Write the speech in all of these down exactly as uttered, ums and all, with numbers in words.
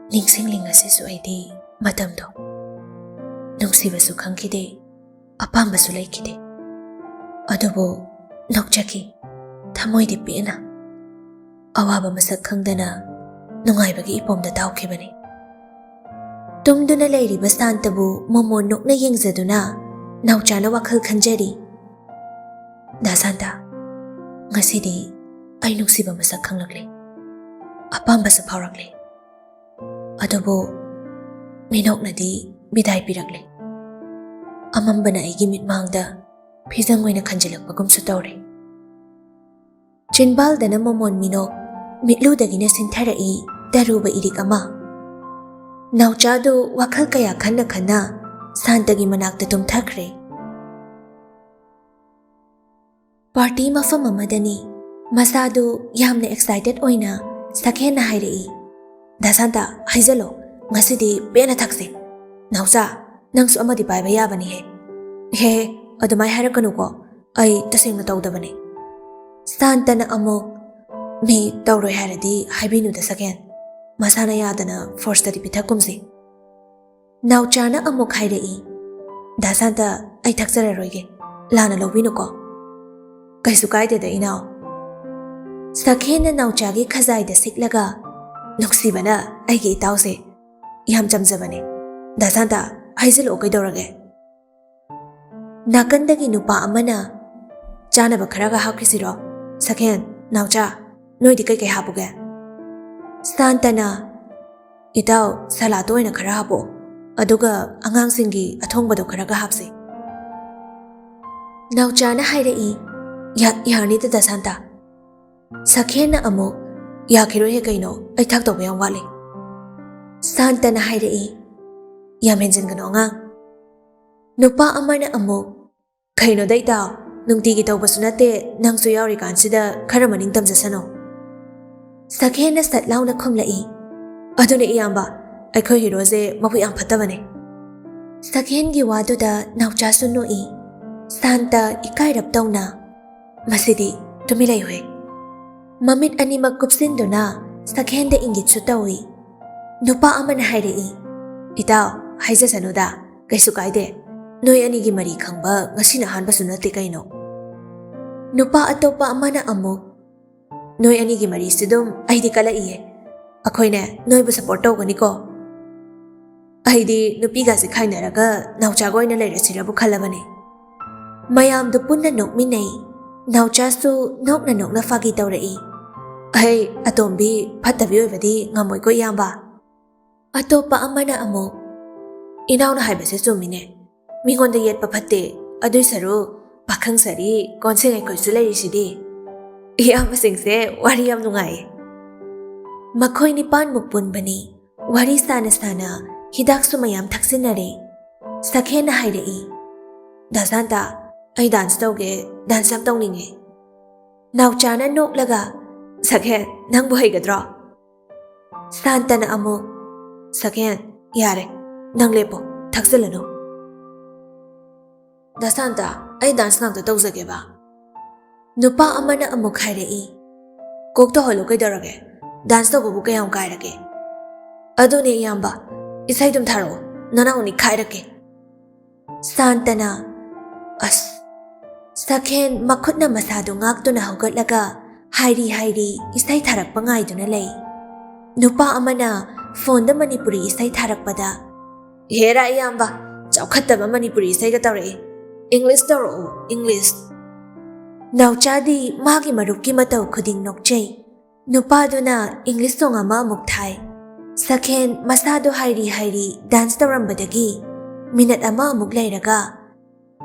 ꯅꯤꯡꯁꯤꯡꯂꯤ ꯉꯁꯤꯁꯨ ꯑꯩꯗꯤ ꯃꯇꯝꯗꯣ꯫ ꯅꯨꯡꯁꯤꯕꯁꯨ ꯈꯪꯈꯤꯗꯦ, ꯑꯄꯥꯝꯕꯁꯨ ꯂꯩꯈꯤꯗꯦ꯫ ꯑꯗꯨꯕꯨ ꯅꯣꯛꯆꯈꯤ, ꯊꯃꯣꯏꯗꯤ ꯄꯦꯟꯅ꯫ ꯑꯋꯥꯕ ꯃꯁꯛ ꯈꯪꯗꯅ ꯅꯨꯡꯉꯥꯏꯕꯒꯤ ꯏꯄꯣꯝꯗ ꯇꯥꯎꯈꯤꯕꯅꯤ꯫ ꯇꯨꯝꯗꯨꯅ ꯂꯩꯔꯤꯕ ꯁꯥꯟꯇꯕꯨ ꯃꯣꯃꯣꯟ ꯅꯣꯛꯅ ꯌꯦꯡꯖꯗꯨꯅ ꯅꯥꯎꯆꯥꯅ ꯋꯥꯈꯜ ꯈꯟꯖꯔꯤ꯫ "ꯗꯥ ꯁꯥꯟꯇ, ꯉꯁꯤꯗꯤ ꯑꯩ ꯅꯨꯡꯁꯤꯕ ꯃꯁꯛ ꯈꯪꯂꯛꯂꯦ, ꯑꯄꯥꯝꯕꯁꯨ ꯐꯥꯎꯔꯛꯂꯦ꯫" ꯑꯗꯨꯕꯨ ꯃꯤꯅꯣꯛꯅꯗꯤ ꯕꯤꯗꯥꯏ ꯄꯤꯔꯛꯂꯦ꯫ ꯑꯃꯝꯕꯅ ꯑꯩꯒꯤ ꯃꯤꯠꯃꯥꯡꯗ ꯐꯤꯖꯪ ꯑꯣꯏꯅ ꯈꯟꯖꯤꯜꯂꯛꯄꯒꯨꯝꯁꯨ ꯇꯧꯔꯦ꯫ ꯆꯤꯟꯕꯥꯜꯗꯅ ꯃꯣꯃꯣꯟ ꯃꯤꯅꯣꯛ, ꯃꯤꯠꯂꯨꯗꯒꯤꯅ ꯁꯤꯟꯊꯔꯛꯏ ꯇꯔꯨꯕ ꯏꯔꯤꯛ ꯑꯃ꯫ ꯅꯥꯎꯆꯥꯗꯨ ꯋꯥꯈꯜ ꯀꯌꯥ ꯈꯟꯅ ꯈꯟꯅ ꯁꯥꯟꯇꯒꯤ ꯃꯅꯥꯛꯇ ꯇꯨꯝꯊꯈ꯭ꯔꯦ꯫ ꯄꯥꯔꯇꯤ ꯃꯐꯝ ꯑꯃꯗꯅꯤ꯫ ꯃꯁꯥꯗꯨ ꯌꯥꯝꯅ ꯑꯦꯛꯁꯥꯏꯇꯦꯠ ꯑꯣꯏꯅ ꯁꯛꯍꯦꯟꯅ ꯍꯥꯏꯔꯛꯏ, "ꯗꯥ ꯁꯥꯟꯇ, ꯍꯩꯖꯜꯂꯣ, ꯉꯁꯤꯗꯤ ꯄꯦꯟꯅ ꯊꯛꯁꯦ꯫ ꯅꯥꯎꯆꯥ, ꯅꯪꯁꯨ ꯑꯃꯗꯤ ꯄꯥꯏꯕ ꯌꯥꯕꯅꯤꯍꯦ꯫" "ꯍꯦ, ꯑꯗꯨꯃꯥꯏ ꯍꯥꯏꯔꯛꯀꯅꯨꯀꯣ, ꯑꯩ ꯇꯁꯦꯡꯅ ꯇꯧꯗꯕꯅꯦ꯫" ꯁꯥꯟꯇꯅ ꯑꯃꯨꯛ, "ꯃꯤ ꯇꯧꯔꯣꯏ ꯍꯥꯏꯔꯗꯤ ꯍꯥꯏꯕꯤꯅꯨꯗ ꯁꯛꯍꯦꯟ, ꯃꯁꯥꯅ ꯌꯥꯗꯅ ꯐꯣꯔꯁꯇꯗꯤ ꯄꯤꯊꯛꯀꯨꯝꯁꯤ꯫" ꯅꯥꯎꯆꯥꯅ ꯑꯃꯨꯛ ꯍꯥꯏꯔꯛꯏ, "ꯗꯥ ꯁꯥꯟꯇ, ꯑꯩ ꯊꯛꯆꯔꯔꯣꯏꯒꯦ, ꯂꯥꯟꯅ ꯂꯧꯕꯤꯅꯨꯀꯣ꯫" "ꯀꯩꯁꯨ ꯀꯥꯏꯗꯦꯗ, ꯏꯅꯥꯎ꯫" ꯁꯛꯍꯦꯟꯅ ꯅꯥꯎꯆꯥꯒꯤ ꯈꯖꯥꯏꯗ ꯁꯤꯛꯂꯒ, "ꯅꯨꯡꯁꯤꯕꯅ ꯑꯩꯒꯤ ꯏꯇꯥꯎꯁꯦ ꯌꯥꯝ ꯆꯝꯖꯕꯅꯦ꯫ ꯗꯥ ꯁꯥꯟꯇ, ꯍꯩꯖꯤꯜꯂꯛꯑꯣ ꯀꯩꯗꯧꯔꯒꯦ?" ꯅꯥꯀꯟꯗꯒꯤ ꯅꯨꯄꯥ ꯑꯃꯅ, "ꯆꯥꯅꯕ ꯈꯔꯒ ꯍꯥꯞꯈꯤꯁꯤꯔꯣ? ꯁꯛꯍꯦꯟ, ꯅꯥꯎꯆꯥ, ꯅꯣꯏꯗꯤ ꯀꯩꯀꯩ ꯍꯥꯞꯄꯨꯒꯦ?" ꯁꯥꯟꯇꯅ, "ꯏꯇꯥꯎ, ꯁꯂꯥꯠꯇ ꯑꯣꯏꯅ ꯈꯔ ꯍꯥꯞꯄꯛꯑꯣ, ꯑꯗꯨꯒ ꯑꯉꯥꯡꯁꯤꯡꯒꯤ ꯑꯊꯣꯡꯕꯗꯣ ꯈꯔꯒ ꯍꯥꯞꯁꯤ꯫" ꯅꯥꯎꯆꯥꯅ ꯍꯥꯏꯔꯛꯏ, "ꯌꯥ-, ꯌꯥꯔꯅꯤꯗ, ꯗꯥ ꯁꯥꯟꯇ꯫" ꯁꯛꯍꯦꯟꯅ ꯑꯃꯨꯛ, "ꯌꯥꯈꯤꯔꯣꯏꯍꯦ ꯀꯩꯅꯣ, ꯑꯩ ꯊꯛꯇꯧꯕ ꯌꯥꯝ ꯋꯥꯠꯂꯤ꯫" ꯁꯥꯟꯇꯅ ꯍꯥꯏꯔꯛꯏ, "ꯌꯥꯝ ꯍꯦꯟꯖꯤꯟꯒꯅꯨ ꯑꯉꯥꯡ꯫" ꯅꯨꯄꯥ ꯑꯃꯅ ꯑꯃꯨꯛ, "ꯀꯩꯅꯣꯗ ꯏꯇꯥꯎ, ꯅꯨꯡꯇꯤꯒꯤ ꯇꯧꯕꯁꯨ ꯅꯠꯇꯦ, ꯅꯪꯁꯨ ꯌꯥꯎꯔꯤꯀꯥꯟꯁꯤꯗ ꯈꯔ ꯃꯅꯤꯡ ꯇꯝꯖꯁꯅꯨ꯫" ꯁꯛꯍꯦꯟꯅ ꯁꯠ ꯂꯥꯎꯅ ꯈꯨꯝꯂꯛꯏ, "ꯑꯗꯨꯅꯦ ꯏꯌꯥꯝꯕ, ꯑꯩꯈꯣꯏ ꯍꯤꯔꯣꯁꯦ ꯃꯕꯨꯛ ꯌꯥꯝ ꯐꯠꯇꯕꯅꯦ꯫" ꯁꯛꯍꯦꯟꯒꯤ ꯋꯥꯗꯨꯗ ꯅꯥꯎꯆꯥꯁꯨ ꯅꯣꯛꯏ꯫ ꯁꯥꯟꯇ ꯏꯀꯥꯏꯔꯞ ꯇꯧꯅ, "ꯃꯁꯤꯗꯤ ꯇꯨꯃꯤꯟ ꯂꯩꯌꯨꯍꯦ꯫" ꯃꯃꯤꯠ ꯑꯅꯤꯃꯛ ꯀꯨꯞꯁꯤꯟꯗꯨꯅ ꯁꯛꯍꯦꯟꯗ ꯏꯪꯒꯤꯠꯁꯨ ꯇꯧꯏ꯫ ꯅꯨꯄꯥ ꯑꯃꯅ ꯍꯥꯏꯔꯛꯏ, "ꯏꯇꯥꯎ, ꯍꯥꯏꯖꯁꯅꯨꯗ, ꯀꯩꯁꯨ ꯀꯥꯏꯗꯦ꯫ ꯅꯣꯏ ꯑꯅꯤꯒꯤ ꯃꯔꯤ ꯈꯪꯕ ꯉꯁꯤꯅ ꯑꯍꯥꯟꯕꯁꯨ ꯅꯠꯇꯦ ꯀꯩꯅꯣ?" ꯅꯨꯄꯥ ꯑꯇꯣꯞꯄ ꯑꯃꯅ ꯑꯃꯨꯛ, "ꯅꯣꯏ ꯑꯅꯤꯒꯤ ꯃꯔꯤꯁꯤ ꯑꯗꯨꯝ ꯑꯩꯗꯤ ꯀꯜꯂꯛꯏꯌꯦ꯫ ꯑꯩꯈꯣꯏꯅꯦ ꯅꯣꯏꯕꯨ ꯁꯞꯄꯣꯔꯠ ꯇꯧꯒꯅꯤꯀꯣ꯫ ꯑꯩꯗꯤ ꯅꯨꯄꯤꯒꯁꯦ ꯈꯥꯏꯅꯔꯒ ꯅꯥꯎꯆꯥꯒ ꯑꯣꯏꯅ ꯂꯩꯔꯁꯤꯔꯕꯨ ꯈꯜꯂꯕꯅꯦ꯫" ꯃꯌꯥꯝꯗꯨ ꯄꯨꯟꯅ ꯅꯣꯛꯃꯤꯟꯅꯩ꯫ ꯅꯥꯎꯆꯥꯁꯨ ꯅꯣꯛꯅ ꯅꯣꯛꯅ ꯐꯥꯒꯤ ꯇꯧꯔꯛꯏ, "ꯑꯍꯩ, ꯑꯇꯣꯝꯕꯤ, ꯐꯠꯇꯕꯤ ꯑꯣꯏꯕꯗꯤ ꯉꯝꯃꯣꯏꯀꯣ ꯏꯌꯥꯝꯕ꯫ ꯑꯇꯣꯞꯄ ꯑꯃꯅ ꯑꯃꯨꯛ, "ꯏꯅꯥꯎꯅ ꯍꯥꯏꯕꯁꯦ ꯆꯨꯝꯃꯤꯅꯦ꯫ ꯃꯤꯉꯣꯟꯗ ꯌꯦꯠꯄ ꯐꯠꯇꯦ꯫ ꯑꯗꯨꯏ ꯁꯔꯨꯛ ꯄꯥꯈꯪ ꯁꯥꯔꯤ ꯀꯣꯟꯁꯦꯡ ꯑꯩꯈꯣꯏꯁꯨ ꯂꯩꯔꯤꯁꯤꯗꯤ꯫" ꯏꯌꯥꯝꯕꯁꯤꯡꯁꯦ ꯋꯥꯔꯤ ꯌꯥꯝ ꯅꯨꯡꯉꯥꯏꯌꯦ꯫ ꯃꯈꯣꯏ ꯅꯤꯄꯥꯟꯃꯨꯛ ꯄꯨꯟꯕꯅꯤ꯫ ꯋꯥꯔꯤ ꯁꯥꯅ ꯁꯥꯅ ꯍꯤꯗꯥꯛꯁꯨ ꯃꯌꯥꯝ ꯊꯛꯆꯤꯟꯅꯔꯦ꯫ ꯁꯈꯦꯟꯅ ꯍꯥꯏꯔꯛꯏ, "ꯗꯥ ꯁꯥꯟꯇ, ꯑꯩ ꯗꯥꯟꯁ ꯇꯧꯒꯦ, ꯗꯥꯟꯁ ꯌꯥꯝ ꯇꯧꯅꯤꯡꯉꯦ꯫" ꯅꯥꯎꯆꯥꯅ ꯅꯣꯛꯂꯒ, "ꯁꯈꯦꯟ, ꯅꯪꯕꯨ ꯍꯩꯒꯗ꯭ꯔꯣ?" ꯁꯥꯟꯇꯅ ꯑꯃꯨꯛ, "ꯁꯈꯦꯟ, ꯌꯥꯔꯦ, ꯅꯪ ꯂꯦꯞꯄꯣ, ꯊꯛꯆꯤꯜꯂꯅꯨ꯫" "ꯗꯥ ꯁꯥꯟꯇ, ꯑꯩ ꯗꯥꯟꯁ ꯉꯥꯛꯇ ꯇꯧꯖꯒꯦꯕ꯫" ꯅꯨꯄꯥ ꯑꯃꯅ ꯑꯃꯨꯛ ꯍꯥꯏꯔꯛꯏ, "ꯀꯣꯛ ꯇꯧꯍꯜꯂꯨ ꯀꯩꯗꯧꯔꯒꯦ? ꯗꯥꯟꯁ ꯇꯧꯕꯕꯨ ꯀꯌꯥꯝ ꯀꯥꯏꯔꯒꯦ?" "ꯑꯗꯨꯅꯦ ꯏꯌꯥꯝꯕ, ꯏꯁꯩꯗꯨꯝ ꯊꯥꯔꯛꯑꯣ, ꯅꯅꯥꯎ ꯅꯤꯛꯈꯥꯏꯔꯛꯀꯦ꯫" ꯁꯥꯟꯇꯅ, ꯑꯁ꯫ ꯁꯈꯦꯟ ꯃꯈꯨꯠꯅ ꯃꯁꯥꯗꯨ ꯉꯥꯛꯇꯨꯅ ꯍꯧꯒꯠꯂꯒ ꯍꯥꯏꯔꯤ ꯍꯥꯏꯔꯤ ꯏꯁꯩ ꯊꯥꯔꯛꯄ ꯉꯥꯏꯗꯨꯅ ꯂꯩ꯫ ꯅꯨꯄꯥ ꯑꯃꯅ ꯐꯣꯟꯗ ꯃꯅꯤꯄꯨꯔꯤ ꯏꯁꯩ ꯊꯥꯔꯛꯄꯗ, "ꯍꯦꯔꯥ ꯏꯌꯥꯝꯕ, ꯆꯥꯎꯈꯠꯇꯕ ꯃꯅꯤꯄꯨꯔꯤ ꯏꯁꯩꯒ ꯇꯧꯔꯛꯑꯦ꯫ ꯏꯪꯂꯤꯁ ꯇꯧꯔꯛꯑꯣ, ꯏꯪꯂꯤꯁ꯫" ꯅꯥꯎꯆꯥꯗꯤ ꯃꯥꯒꯤ ꯃꯔꯨꯞꯀꯤ ꯃꯇꯧ ꯈꯨꯗꯤꯡ ꯅꯣꯛꯆꯩ꯫ ꯅꯨꯄꯥꯗꯨꯅ ꯏꯪꯂꯤꯁ ꯁꯣꯡ ꯑꯃ ꯑꯃꯨꯛ ꯊꯥꯏ꯫ ꯁꯈꯦꯟ ꯃꯁꯥꯗꯣ ꯍꯥꯏꯔꯤ ꯍꯥꯏꯔꯤ ꯗꯥꯟꯁ ꯇꯧꯔꯝꯕꯗꯒꯤ ꯃꯤꯅꯠ ꯑꯃ ꯑꯃꯨꯛ ꯂꯩꯔꯒ,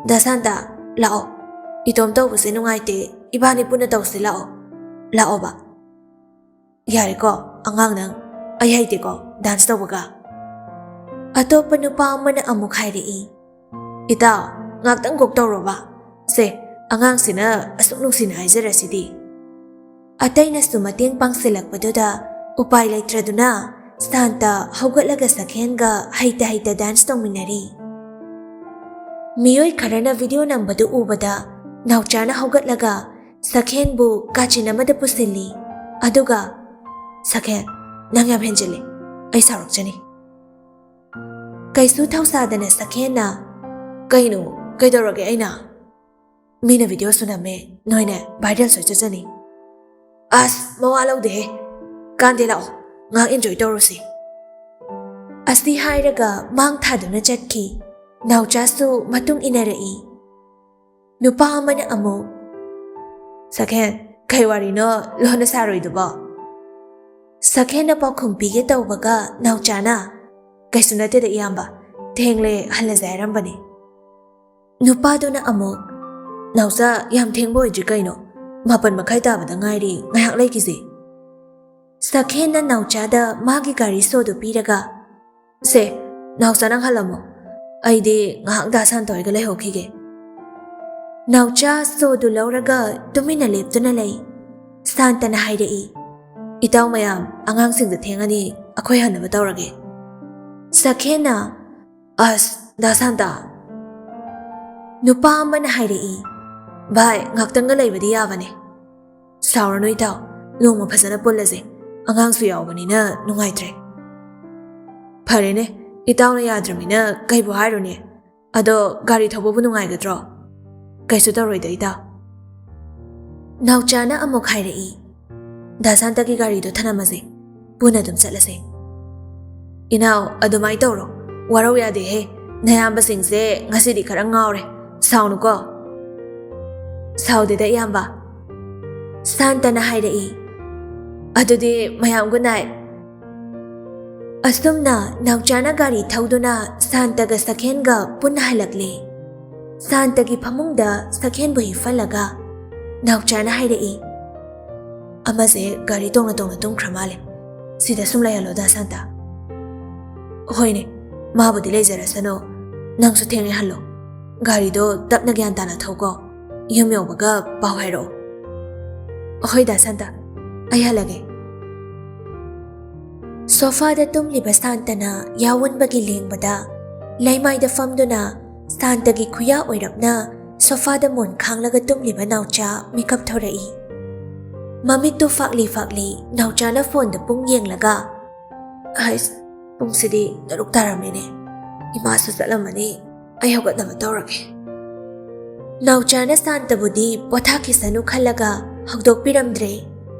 "ꯗꯥ ꯁꯥꯟꯇ, ꯂꯥꯛꯑꯣ꯫ ꯏꯇꯣꯝ ꯇꯧꯕꯁꯦ ꯅꯨꯡꯉꯥꯏꯇꯦ, ꯏꯕꯥꯅꯤ ꯄꯨꯟꯅ ꯇꯧꯁꯦ, ꯂꯥꯛꯑꯣ꯫ ꯂꯥꯛꯑꯣꯕ꯫" "ꯌꯥꯔꯦꯀꯣ, ꯑꯉꯥꯡ ꯅꯪ, ꯑꯩ ꯍꯩꯇꯦꯀꯣ ꯗꯥꯟꯁ ꯇꯧꯕꯒ꯫" ꯑꯇꯣꯞꯄ ꯅꯨꯄꯥ ꯑꯃꯅ ꯑꯃꯨꯛ ꯍꯥꯏꯔꯛꯏ, "ꯏꯇꯥꯎ, ꯉꯥꯛꯇꯪ ꯀꯣꯛ ꯇꯧꯔꯣꯕ꯫ ꯁꯦ, ꯑꯉꯥꯡꯁꯤꯅ ꯑꯁꯨꯛ ꯅꯨꯡꯁꯤꯅ ꯍꯥꯏꯖꯔꯁꯤꯗꯤ꯫" ꯑꯇꯩꯅꯁꯨ ꯃꯇꯦꯡ ꯄꯥꯡꯁꯤꯜꯂꯛꯄꯗꯨꯗ ꯎꯄꯥꯏ ꯂꯩꯇ꯭ꯔꯗꯨꯅ ꯁꯥꯟꯇ ꯍꯧꯒꯠꯂꯒ ꯁꯈꯦꯟꯒ ꯍꯩꯇ ꯍꯩꯇ ꯗꯥꯟꯁ ꯇꯧꯃꯤꯟꯅꯔꯤ꯫ ꯃꯤꯑꯣꯏ ꯈꯔꯅ ꯚꯤꯗꯤꯑꯣ ꯅꯝꯕꯗꯨ ꯎꯕꯗ ꯅꯥꯎꯆꯥꯅ ꯍꯧꯒꯠꯂꯒ ꯁꯈꯦꯟꯕꯨ ꯀꯥꯆꯤꯟ ꯑꯃꯗ ꯄꯨꯁꯤꯜꯂꯤ꯫ ꯑꯗꯨꯒ, "ꯁꯈꯦꯟ, ꯅꯪ ꯌꯥꯝ ꯍꯦꯟꯖꯤꯜꯂꯦ꯫ ꯑꯩ ꯁꯥꯎꯔꯛꯆꯅꯤ꯫ ꯀꯩꯁꯨ ꯊꯧꯁꯥꯗꯅ ꯁꯈꯦꯟꯅ, "ꯀꯩꯅꯣ? ꯀꯩꯗꯧꯔꯒꯦ ꯑꯩꯅ? ꯃꯤꯅ ꯚꯤꯗꯤꯑꯣꯁꯨ ꯅꯝꯃꯦ, ꯅꯣꯏꯅ ꯚꯥꯏꯔꯦꯜꯁꯨ ꯆꯠꯆꯅꯤ꯫" "ꯑꯁ, ꯃꯋꯥ ꯂꯧꯗꯦꯍꯦ꯫ ꯀꯥꯟꯗꯦ, ꯂꯥꯛꯑꯣ, ꯉꯥꯏꯍꯥꯛ ꯑꯦꯟꯖꯣꯏ ꯇꯧꯔꯨꯁꯤ꯫" ꯑꯁꯤ ꯍꯥꯏꯔꯒ ꯃꯥꯡ ꯊꯥꯗꯨꯅ ꯆꯠꯈꯤ꯫ ꯅꯥꯎꯆꯥꯁꯨ ꯃꯇꯨꯡ ꯏꯟꯅꯔꯛꯏ꯫ ꯅꯨꯄꯥ ꯑꯃꯅ ꯑꯃꯨꯛ, "ꯁꯈꯦꯟ, ꯀꯩ ꯋꯥꯔꯤꯅꯣ ꯂꯣꯟꯅ ꯁꯥꯔꯣꯏꯗꯨꯕꯣ?" ꯁꯈꯦꯟꯅ ꯄꯥꯎꯈꯨꯝ ꯄꯤꯒꯦ ꯇꯧꯕꯒ ꯅꯥꯎꯆꯥꯅ, "ꯀꯩꯁꯨ ꯅꯠꯇꯦꯗ ꯏꯌꯥꯝꯕ, ꯊꯦꯡꯂꯦ, ꯍꯜꯂꯁꯦ ꯍꯥꯏꯔꯝꯕꯅꯤ꯫" ꯅꯨꯄꯥꯗꯨꯅ ꯑꯃꯨꯛ, "ꯅꯥꯎꯆꯥ, ꯌꯥꯝ ꯊꯦꯡꯕ ꯑꯣꯏꯗ꯭ꯔꯤ ꯀꯩꯅꯣ? ꯃꯥꯄꯟ ꯃꯈꯥꯏ ꯇꯥꯕꯗ ꯉꯥꯏꯔꯤ, ꯉꯥꯏꯍꯥꯛ ꯂꯩꯈꯤꯁꯦ꯫" ꯁꯈꯦꯟꯅ ꯅꯥꯎꯆꯥꯗ ꯃꯥꯒꯤ ꯒꯥꯔꯤ ꯁꯣꯗꯨ ꯄꯤꯔꯒ, "ꯁꯦ, ꯅꯥꯎꯆꯥ, ꯅꯪ ꯍꯜꯂꯝꯃꯣ꯫ ꯑꯩꯗꯤ ꯉꯥꯏꯍꯥꯛ ꯗꯥ ꯁꯥꯟꯇ ꯍꯣꯏꯒ ꯂꯩꯍꯧꯈꯤꯒꯦ꯫" ꯅꯥꯎꯆꯥ ꯁꯣꯗꯨ ꯂꯧꯔꯒ ꯇꯨꯃꯤꯟꯅ ꯂꯦꯞꯇꯨꯅ ꯂꯩ꯫ ꯁꯥꯟꯇꯅ ꯍꯥꯏꯔꯛꯏ, "ꯏꯇꯥꯎ ꯃꯌꯥꯝ, ꯑꯉꯥꯡꯁꯤꯡꯗ ꯊꯦꯡꯉꯅꯤ, ꯑꯩꯈꯣꯏ ꯍꯟꯅꯕ ꯇꯧꯔꯒꯦ꯫" ꯁꯈꯦꯟꯅ, "ꯑꯁ, ꯗꯥ ꯁꯥꯟꯇ꯫" ꯅꯨꯄꯥ ꯑꯃꯅ ꯍꯥꯏꯔꯛꯏ, "ꯚꯥꯏ, ꯉꯥꯛꯇꯪꯒ ꯂꯩꯕꯗꯤ ꯌꯥꯕꯅꯦ꯫ ꯁꯥꯎꯔꯅꯨ ꯏꯇꯥꯎ, ꯅꯣꯡꯃ ꯐꯖꯅ ꯄꯨꯜꯂꯁꯦ꯫ ꯑꯉꯥꯡꯁꯨ ꯌꯥꯎꯕꯅꯤꯅ ꯅꯨꯡꯉꯥꯏꯇ꯭ꯔꯦ꯫" "ꯐꯔꯦꯅꯦ, ꯏꯇꯥꯎꯅ ꯌꯥꯗ꯭ꯔꯃꯤꯅ ꯀꯩꯕꯨ ꯍꯥꯏꯔꯨꯅꯤ꯫ ꯑꯗꯣ ꯒꯥꯔꯤ ꯊꯧꯕꯕꯨ ꯅꯨꯡꯉꯥꯏꯒꯗ꯭ꯔꯣ?" "ꯀꯩꯁꯨ ꯇꯧꯔꯣꯏꯗ ꯏꯇꯥꯎ꯫" ꯅꯥꯎꯆꯥꯅ ꯑꯃꯨꯛ ꯍꯥꯏꯔꯛꯏ, "ꯗꯥ ꯁꯥꯟꯇꯒꯤ ꯒꯥꯔꯤꯗꯣ ꯊꯅꯝꯃꯁꯦ, ꯄꯨꯟꯅ ꯑꯗꯨꯝ ꯆꯠꯂꯁꯦ꯫" "ꯏꯅꯥꯎ, ꯑꯗꯨꯃꯥꯏꯅ ꯇꯧꯔꯣ, ꯋꯥꯔꯧ ꯌꯥꯗꯦꯍꯦ꯫ ꯅꯌꯥꯝꯕꯁꯤꯡꯁꯦ ꯉꯁꯤꯗꯤ ꯈꯔ ꯉꯥꯎꯔꯦ, ꯁꯥꯎꯅꯨꯀꯣ꯫" "ꯁꯥꯎꯗꯦꯗ ꯏꯌꯥꯝꯕ꯫" ꯁꯥꯟꯇꯅ ꯍꯥꯏꯔꯛꯏ, "ꯑꯗꯨꯗꯤ ꯃꯌꯥꯝ ꯒꯨꯗ ꯅꯥꯏꯠ꯫" ꯑꯁꯨꯝꯅ ꯅꯥꯎꯆꯥꯅ ꯒꯥꯔꯤ ꯊꯧꯗꯨꯅ ꯁꯥꯟꯇꯒ ꯁꯈꯦꯟꯒ ꯄꯨꯟꯅ ꯍꯜꯂꯛꯂꯦ꯫ ꯁꯥꯟꯇꯒꯤ ꯐꯃꯨꯡꯗ ꯁꯈꯦꯟꯕꯨ ꯍꯤꯞꯍꯜꯂꯒ ꯅꯥꯎꯆꯥꯅ ꯍꯥꯏꯔꯛꯏ, "ꯑꯃꯁꯦ ꯒꯥꯔꯤ ꯇꯣꯡꯅ ꯇꯣꯡꯅ ꯇꯨꯝꯈ꯭ꯔ ꯃꯥꯜꯂꯦ꯫ ꯁꯤꯗ ꯁꯨꯝ ꯂꯩꯍꯜꯂꯣ ꯗꯥ ꯁꯥꯟꯇ꯫" "ꯍꯣꯏꯅꯦ, ꯃꯥꯕꯨꯗꯤ ꯂꯩꯖꯔꯁꯅꯨ꯫ ꯅꯪꯁꯨ ꯊꯦꯡꯉꯦ, ꯍꯜꯂꯣ꯫ ꯒꯥꯔꯤꯗꯣ ꯇꯞꯅ ꯒ꯭ꯌꯥꯟ ꯇꯥꯅ ꯊꯧꯀꯣ꯫ ꯌꯨꯝ ꯌꯧꯕꯒ ꯄꯥꯎ ꯍꯥꯏꯔꯛꯑꯣ꯫" "ꯍꯣꯏ ꯗꯥ ꯁꯥꯟꯇ, ꯑꯩ ꯍꯜꯂꯒꯦ꯫" ꯁꯣꯐꯥꯗ ꯇꯨꯝꯂꯤꯕ ꯁꯥꯟꯇꯅ ꯌꯥꯑꯣꯟꯕꯒꯤ ꯂꯦꯡꯕꯗ ꯂꯩꯃꯥꯏꯗ ꯐꯝꯗꯨꯅ ꯁꯥꯟꯇꯒꯤ ꯈꯨꯌꯥ ꯑꯣꯏꯔꯞꯅ ꯁꯣꯐꯥꯗ ꯃꯣꯟ ꯈꯥꯡꯂꯒ ꯇꯨꯝꯂꯤꯕ ꯅꯥꯎꯆꯥ ꯃꯤꯀꯞ ꯊꯣꯔꯛꯏ꯫ ꯃꯃꯤꯠꯇꯨ ꯐꯥꯛꯂꯤ ꯐꯥꯛꯂꯤ ꯅꯥꯎꯆꯥꯅ ꯐꯣꯟꯗ ꯄꯨꯡ ꯌꯦꯡꯂꯒ, ꯍꯩꯁ, ꯄꯨꯡꯁꯤꯗꯤ ꯇꯔꯨꯛ ꯇꯥꯔꯝꯃꯦꯅꯦ꯫ ꯏꯃꯥꯁꯨ ꯆꯠꯂꯝꯃꯅꯤ꯫ ꯑꯩ ꯍꯧꯒꯠꯅꯕ ꯇꯧꯔꯒꯦ꯫ ꯅꯥꯎꯆꯥꯅ ꯁꯥꯟꯇꯕꯨꯗꯤ ꯄꯣꯊꯥꯈꯤꯁꯅꯨ ꯈꯜꯂꯒ ꯍꯧꯗꯣꯛꯄꯤꯔꯝꯗ꯭ꯔꯦ꯫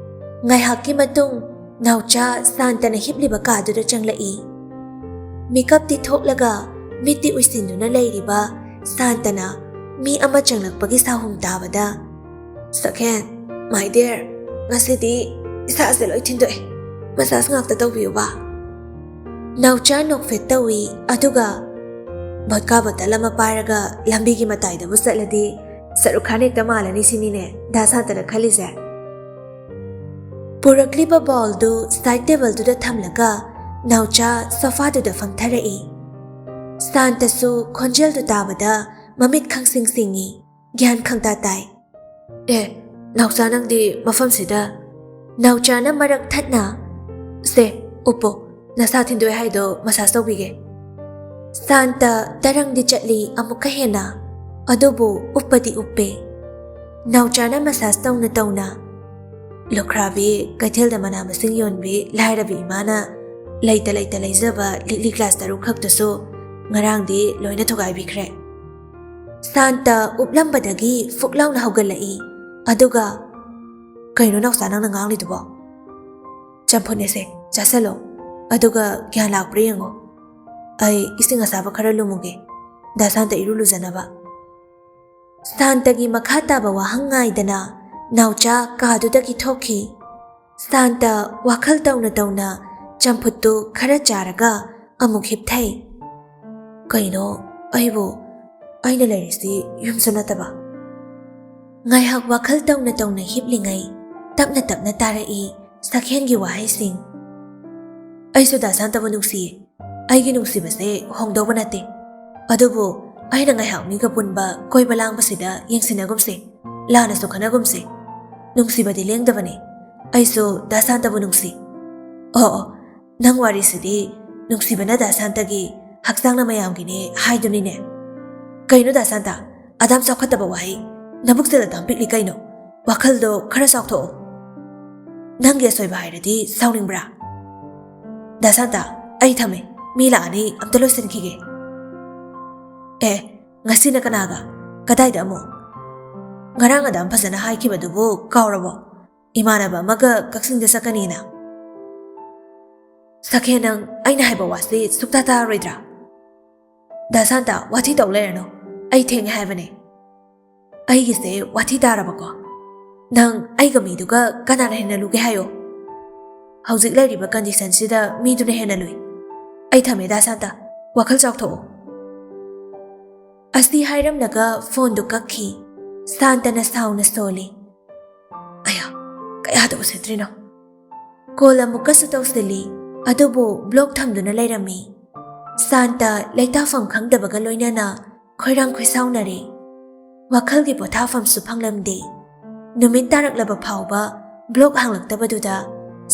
ꯉꯥꯏꯍꯥꯛꯀꯤ ꯃꯇꯨꯡ ꯅꯥꯎꯆꯥ ꯁꯥꯟꯇꯅ ꯍꯤꯞꯂꯤꯕ ꯀꯥꯗꯨꯗ ꯆꯪꯂꯛꯏ꯫ ꯃꯤꯀꯞꯇꯤ ꯊꯣꯛꯂꯒ ꯃꯤꯠꯇꯤ ꯎꯏꯁꯤꯟꯗꯨꯅ ꯂꯩꯔꯤꯕ ꯁꯥꯟꯇꯅ ꯃꯤ ꯑꯃ ꯆꯪꯂꯛꯄꯒꯤ ꯁꯥꯍꯨꯝ ꯇꯥꯕꯗ, "ꯁꯛꯍꯦꯟ, my dear, ꯉꯁꯤꯗꯤ ꯏꯁꯥꯁꯦ ꯂꯣꯏ ꯊꯤꯟꯗꯣꯛꯑꯦ꯫ ꯃꯁꯥꯁ ꯉꯥꯛꯇ ꯇꯧꯕꯤꯌꯨꯕ?" ꯅꯥꯎꯆꯥ ꯅꯣꯛꯐꯦꯠ ꯇꯧꯏ, ꯑꯗꯨꯒ ꯚꯣꯠꯀꯥ ꯕꯣꯇꯜ ꯑꯃ ꯄꯥꯏꯔꯒ ꯂꯝꯕꯤꯒꯤ ꯃꯇꯥꯏꯗꯕꯨ ꯆꯠꯂꯗꯤ ꯁꯔꯨꯛ ꯈꯥꯟ ꯍꯦꯛꯇ ꯃꯥꯜꯂꯅꯤ ꯁꯤꯅꯤꯅꯦ ꯗꯥ ꯁꯥꯟꯇꯅ ꯈꯜꯂꯤꯁꯦ꯫ ꯄꯨꯔꯛꯂꯤꯕ ꯕꯥꯎꯜꯗꯨ ꯁꯥꯏꯠ ꯇꯦꯕꯜꯗꯨꯗ ꯊꯝꯂꯒ ꯅꯥꯎꯆꯥ ꯁꯣꯐꯥꯗꯨꯗ ꯐꯝꯊꯔꯛꯏ꯫ ꯁꯥꯟꯇꯁꯨ ꯈꯣꯟꯖꯦꯜꯗꯨ ꯇꯥꯕꯗ ꯃꯃꯤꯠ ꯈꯪꯁꯤꯡ ꯁꯤꯡꯏ, ꯒ꯭ꯌꯥꯟ ꯈꯪꯇꯥ ꯇꯥꯏ꯫ "ꯑꯦ, ꯅꯥꯎꯆꯥ, ꯅꯪꯗꯤ ꯃꯐꯝꯁꯤꯗ?" ꯅꯥꯎꯆꯥꯅ ꯃꯔꯛ ꯊꯠꯅ, "ꯁꯦ, ꯎꯞꯄꯣ, ꯅꯁꯥ ꯊꯤꯟꯗꯣꯛꯑꯦ ꯍꯥꯏꯗꯣ ꯃꯁꯥꯁ ꯇꯧꯕꯤꯒꯦ꯫" ꯁꯥꯟꯇ ꯇꯔꯪꯗꯤ ꯆꯠꯂꯤ ꯑꯃꯨꯛꯀ ꯍꯦꯟꯅ, ꯑꯗꯨꯕꯨ ꯎꯞꯄꯗꯤ ꯎꯞꯄꯦ꯫ ꯅꯥꯎꯆꯥꯅ ꯃꯁꯥꯁ ꯇꯧꯅ ꯇꯧꯅ, "ꯂꯨꯈ꯭ꯔꯥꯕꯤ ꯀꯩꯊꯦꯜꯗ ꯃꯅꯥ ꯃꯁꯤꯡ ꯌꯣꯟꯕꯤ ꯂꯥꯏꯔꯕꯤ ꯏꯃꯥꯅ ꯂꯩꯇ ꯂꯩꯇ ꯂꯩꯖꯕ ꯂꯤꯛꯂꯤ ꯒ꯭ꯂꯥꯁ ꯇꯔꯨꯛ ꯈꯛꯇꯁꯨ ꯉꯔꯥꯡꯗꯤ ꯂꯣꯏꯅ ꯊꯨꯒꯥꯏꯕꯤꯈ꯭ꯔꯦ꯫" ꯁꯥꯟꯇ ꯎꯞꯂꯝꯕꯗꯒꯤ ꯐꯨꯛ ꯂꯥꯎꯅ ꯍꯧꯒꯠꯂꯛꯏ, ꯑꯗꯨꯒ, "ꯀꯩꯅꯣ ꯅꯥꯎꯆꯥ ꯅꯪꯅ ꯉꯥꯡꯂꯤꯗꯨꯕꯣ?" "ꯆꯝꯐꯨꯠꯅꯦꯁꯦ, ꯆꯥꯁꯜꯂꯣ, ꯑꯗꯨꯒ ꯒ꯭ꯌꯥꯟ ꯂꯥꯛꯄ꯭ꯔꯥ ꯌꯦꯡꯉꯣ꯫ ꯑꯩ ꯏꯁꯤꯡ ꯑꯁꯥꯕ ꯈꯔ ꯂꯨꯝꯃꯨꯒꯦ, ꯗꯥ ꯁꯥꯟꯇ ꯏꯔꯨ ꯂꯨꯖꯅꯕ꯫" ꯁꯥꯟꯇꯒꯤ ꯃꯈꯥ ꯇꯥꯕ ꯋꯥꯍꯪ ꯉꯥꯏꯗꯅ ꯅꯥꯎꯆꯥ ꯀꯥꯗꯨꯗꯒꯤ ꯊꯣꯛꯈꯤ꯫ ꯁꯥꯟꯇ ꯋꯥꯈꯜ ꯇꯧꯅ ꯇꯧꯅ ꯆꯝꯐꯨꯠꯇꯨ ꯈꯔ ꯆꯥꯔꯒ ꯑꯃꯨꯛ ꯍꯤꯞꯊꯩ꯫ "ꯀꯩꯅꯣ, ꯑꯩꯕꯨ, ꯑꯩꯅ ꯂꯩꯔꯤꯁꯤ ꯌꯨꯝꯁꯨ ꯅꯠꯇꯕ?" ꯉꯥꯏꯍꯥꯛ ꯋꯥꯈꯜ ꯇꯧꯅ ꯇꯧꯅ ꯍꯤꯞꯂꯤꯉꯩ ꯇꯞꯅ ꯇꯞꯅ ꯇꯥꯔꯛꯏ ꯁꯛꯍꯦꯟꯒꯤ ꯋꯥꯍꯩꯁꯤꯡ꯫ "ꯑꯩꯁꯨ ꯗꯥ ꯁꯥꯟꯇꯕꯨ ꯅꯨꯡꯁꯤꯌꯦ꯫ ꯑꯩꯒꯤ ꯅꯨꯡꯁꯤꯕꯁꯦ ꯍꯣꯡꯗꯧꯕ ꯅꯠꯇꯦ꯫ ꯑꯗꯨꯕꯨ ꯑꯩꯅ ꯉꯥꯏꯍꯥꯛ ꯃꯤꯒ ꯄꯨꯟꯕ, ꯀꯣꯏꯕ ꯂꯥꯡꯕꯁꯤꯗ ꯌꯦꯡꯁꯤꯟꯅꯒꯨꯝꯁꯦ, ꯂꯥꯟꯅꯁꯨ ꯈꯟꯅꯒꯨꯝꯁꯦ꯫ ꯅꯨꯡꯁꯤꯕꯗꯤ ꯂꯦꯡꯗꯕꯅꯦ꯫ ꯑꯩꯁꯨ ꯗꯥ ꯁꯥꯟꯇꯕꯨ ꯅꯨꯡꯁꯤ꯫" "ꯑꯣ, ꯑꯣ, ꯅꯪ ꯋꯥꯔꯤꯁꯤꯗꯤ ꯅꯨꯡꯁꯤꯕꯅ ꯗꯥ ꯁꯥꯟꯇꯒꯤ, ꯍꯛꯆꯥꯡꯅ ꯃꯌꯥꯝꯒꯤꯅꯦ ꯍꯥꯏꯗꯨꯅꯤꯅꯦ꯫ ꯀꯩꯅꯣ ꯗꯥ ꯁꯥꯟꯇ, ꯑꯗꯥꯝ ꯆꯥꯎꯈꯠꯇꯕ ꯋꯥꯍꯩ ꯅꯕꯨꯛ ꯆꯦꯜ ꯑꯗꯥꯝ ꯄꯤꯛꯂꯤ ꯀꯩꯅꯣ? ꯋꯥꯈꯜꯗꯣ ꯈꯔ ꯆꯥꯎꯊꯣꯛꯑꯣ꯫ ꯅꯪꯒꯤ ꯑꯁꯣꯏꯕ ꯍꯥꯏꯔꯗꯤ ꯁꯥꯎꯅꯤꯡꯕ꯭ꯔꯥ?" "ꯗꯥ ꯁꯥꯟꯇ, ꯑꯩ ꯊꯝꯃꯦ, ꯃꯤ ꯂꯥꯛꯑꯅꯤ, ꯑꯝꯇ ꯂꯣꯏꯁꯤꯟꯈꯤꯒꯦ꯫" "ꯑꯦ, ꯉꯁꯤꯅ ꯀꯅꯥꯒ? ꯀꯗꯥꯏꯗ ꯑꯃꯨꯛ? ꯉꯔꯥꯡ ꯑꯗꯥꯝ ꯐꯖꯅ ꯍꯥꯏꯈꯤꯕꯗꯨꯕꯨ ꯀꯥꯎꯔꯕꯣ? ꯏꯃꯥꯟꯅꯕ ꯑꯃꯒ ꯀꯛꯆꯤꯡꯗ ꯆꯠꯀꯅꯤꯅ꯫" "ꯁꯛꯍꯦꯟ, ꯅꯪ ꯑꯩꯅ ꯍꯥꯏꯕ ꯋꯥꯁꯤ ꯁꯨꯛꯇꯥ ꯇꯥꯔꯣꯏꯗ꯭ꯔꯥ?" "ꯗꯥ ꯁꯥꯟꯇ, ꯋꯥꯊꯤ ꯇꯧ ꯂꯩꯔꯅꯨ꯫ ꯑꯩ ꯊꯦꯡꯉꯦ ꯍꯥꯏꯕꯅꯦ꯫" "ꯑꯩꯒꯤꯁꯦ ꯋꯥꯊꯤ ꯇꯥꯔꯕꯀꯣ? ꯅꯪ ꯑꯩꯒ ꯃꯤꯗꯨꯒ ꯀꯅꯥꯅ ꯍꯦꯟꯅ ꯂꯨꯒꯦ ꯍꯥꯏꯌꯣ? ꯍꯧꯖꯤꯛ ꯂꯩꯔꯤꯕ ꯀꯟꯗꯤꯁꯟꯁꯤꯗ ꯃꯤꯗꯨꯅ ꯍꯦꯟꯅ ꯂꯨꯏ꯫ ꯑꯩ ꯊꯝꯃꯦ ꯗꯥ ꯁꯥꯟꯇ, ꯋꯥꯈꯜ ꯆꯥꯎꯊꯣꯛꯑꯣ꯫" ꯑꯁꯤ ꯍꯥꯏꯔꯝꯂꯒ ꯐꯣꯟꯗꯨ ꯀꯛꯈꯤ꯫ ꯁꯥꯟꯇꯅ ꯁꯥꯎꯅ ꯁꯣꯜꯂꯤ꯫ "ꯑꯌꯥ, ꯀꯌꯥꯗ ꯎꯁꯤꯠꯇ꯭ꯔꯤꯅꯣ?" ꯀꯣꯜ ꯑꯃꯨꯛꯀꯁꯨ ꯇꯧꯁꯤꯜꯂꯤ, ꯑꯗꯨꯕꯨ ꯕ꯭ꯂꯣꯛ ꯊꯝꯗꯨꯅ ꯂꯩꯔꯝꯃꯤ꯫ ꯁꯥꯟꯇ ꯂꯩꯇꯥꯐꯝ ꯈꯪꯗꯕꯒ ꯂꯣꯏꯅꯅ ꯈꯣꯏꯔꯥꯡ ꯈꯣꯏꯁꯥꯎꯅꯔꯦ꯫ ꯋꯥꯈꯜꯒꯤ ꯄꯣꯊꯥꯐꯝꯁꯨ ꯐꯪꯂꯝꯗꯦ꯫ ꯅꯨꯃꯤꯠ ꯇꯥꯔꯛꯂꯕ ꯐꯥꯎꯕ ꯕ꯭ꯂꯣꯛ ꯍꯥꯡꯂꯛꯇꯕꯗꯨꯗ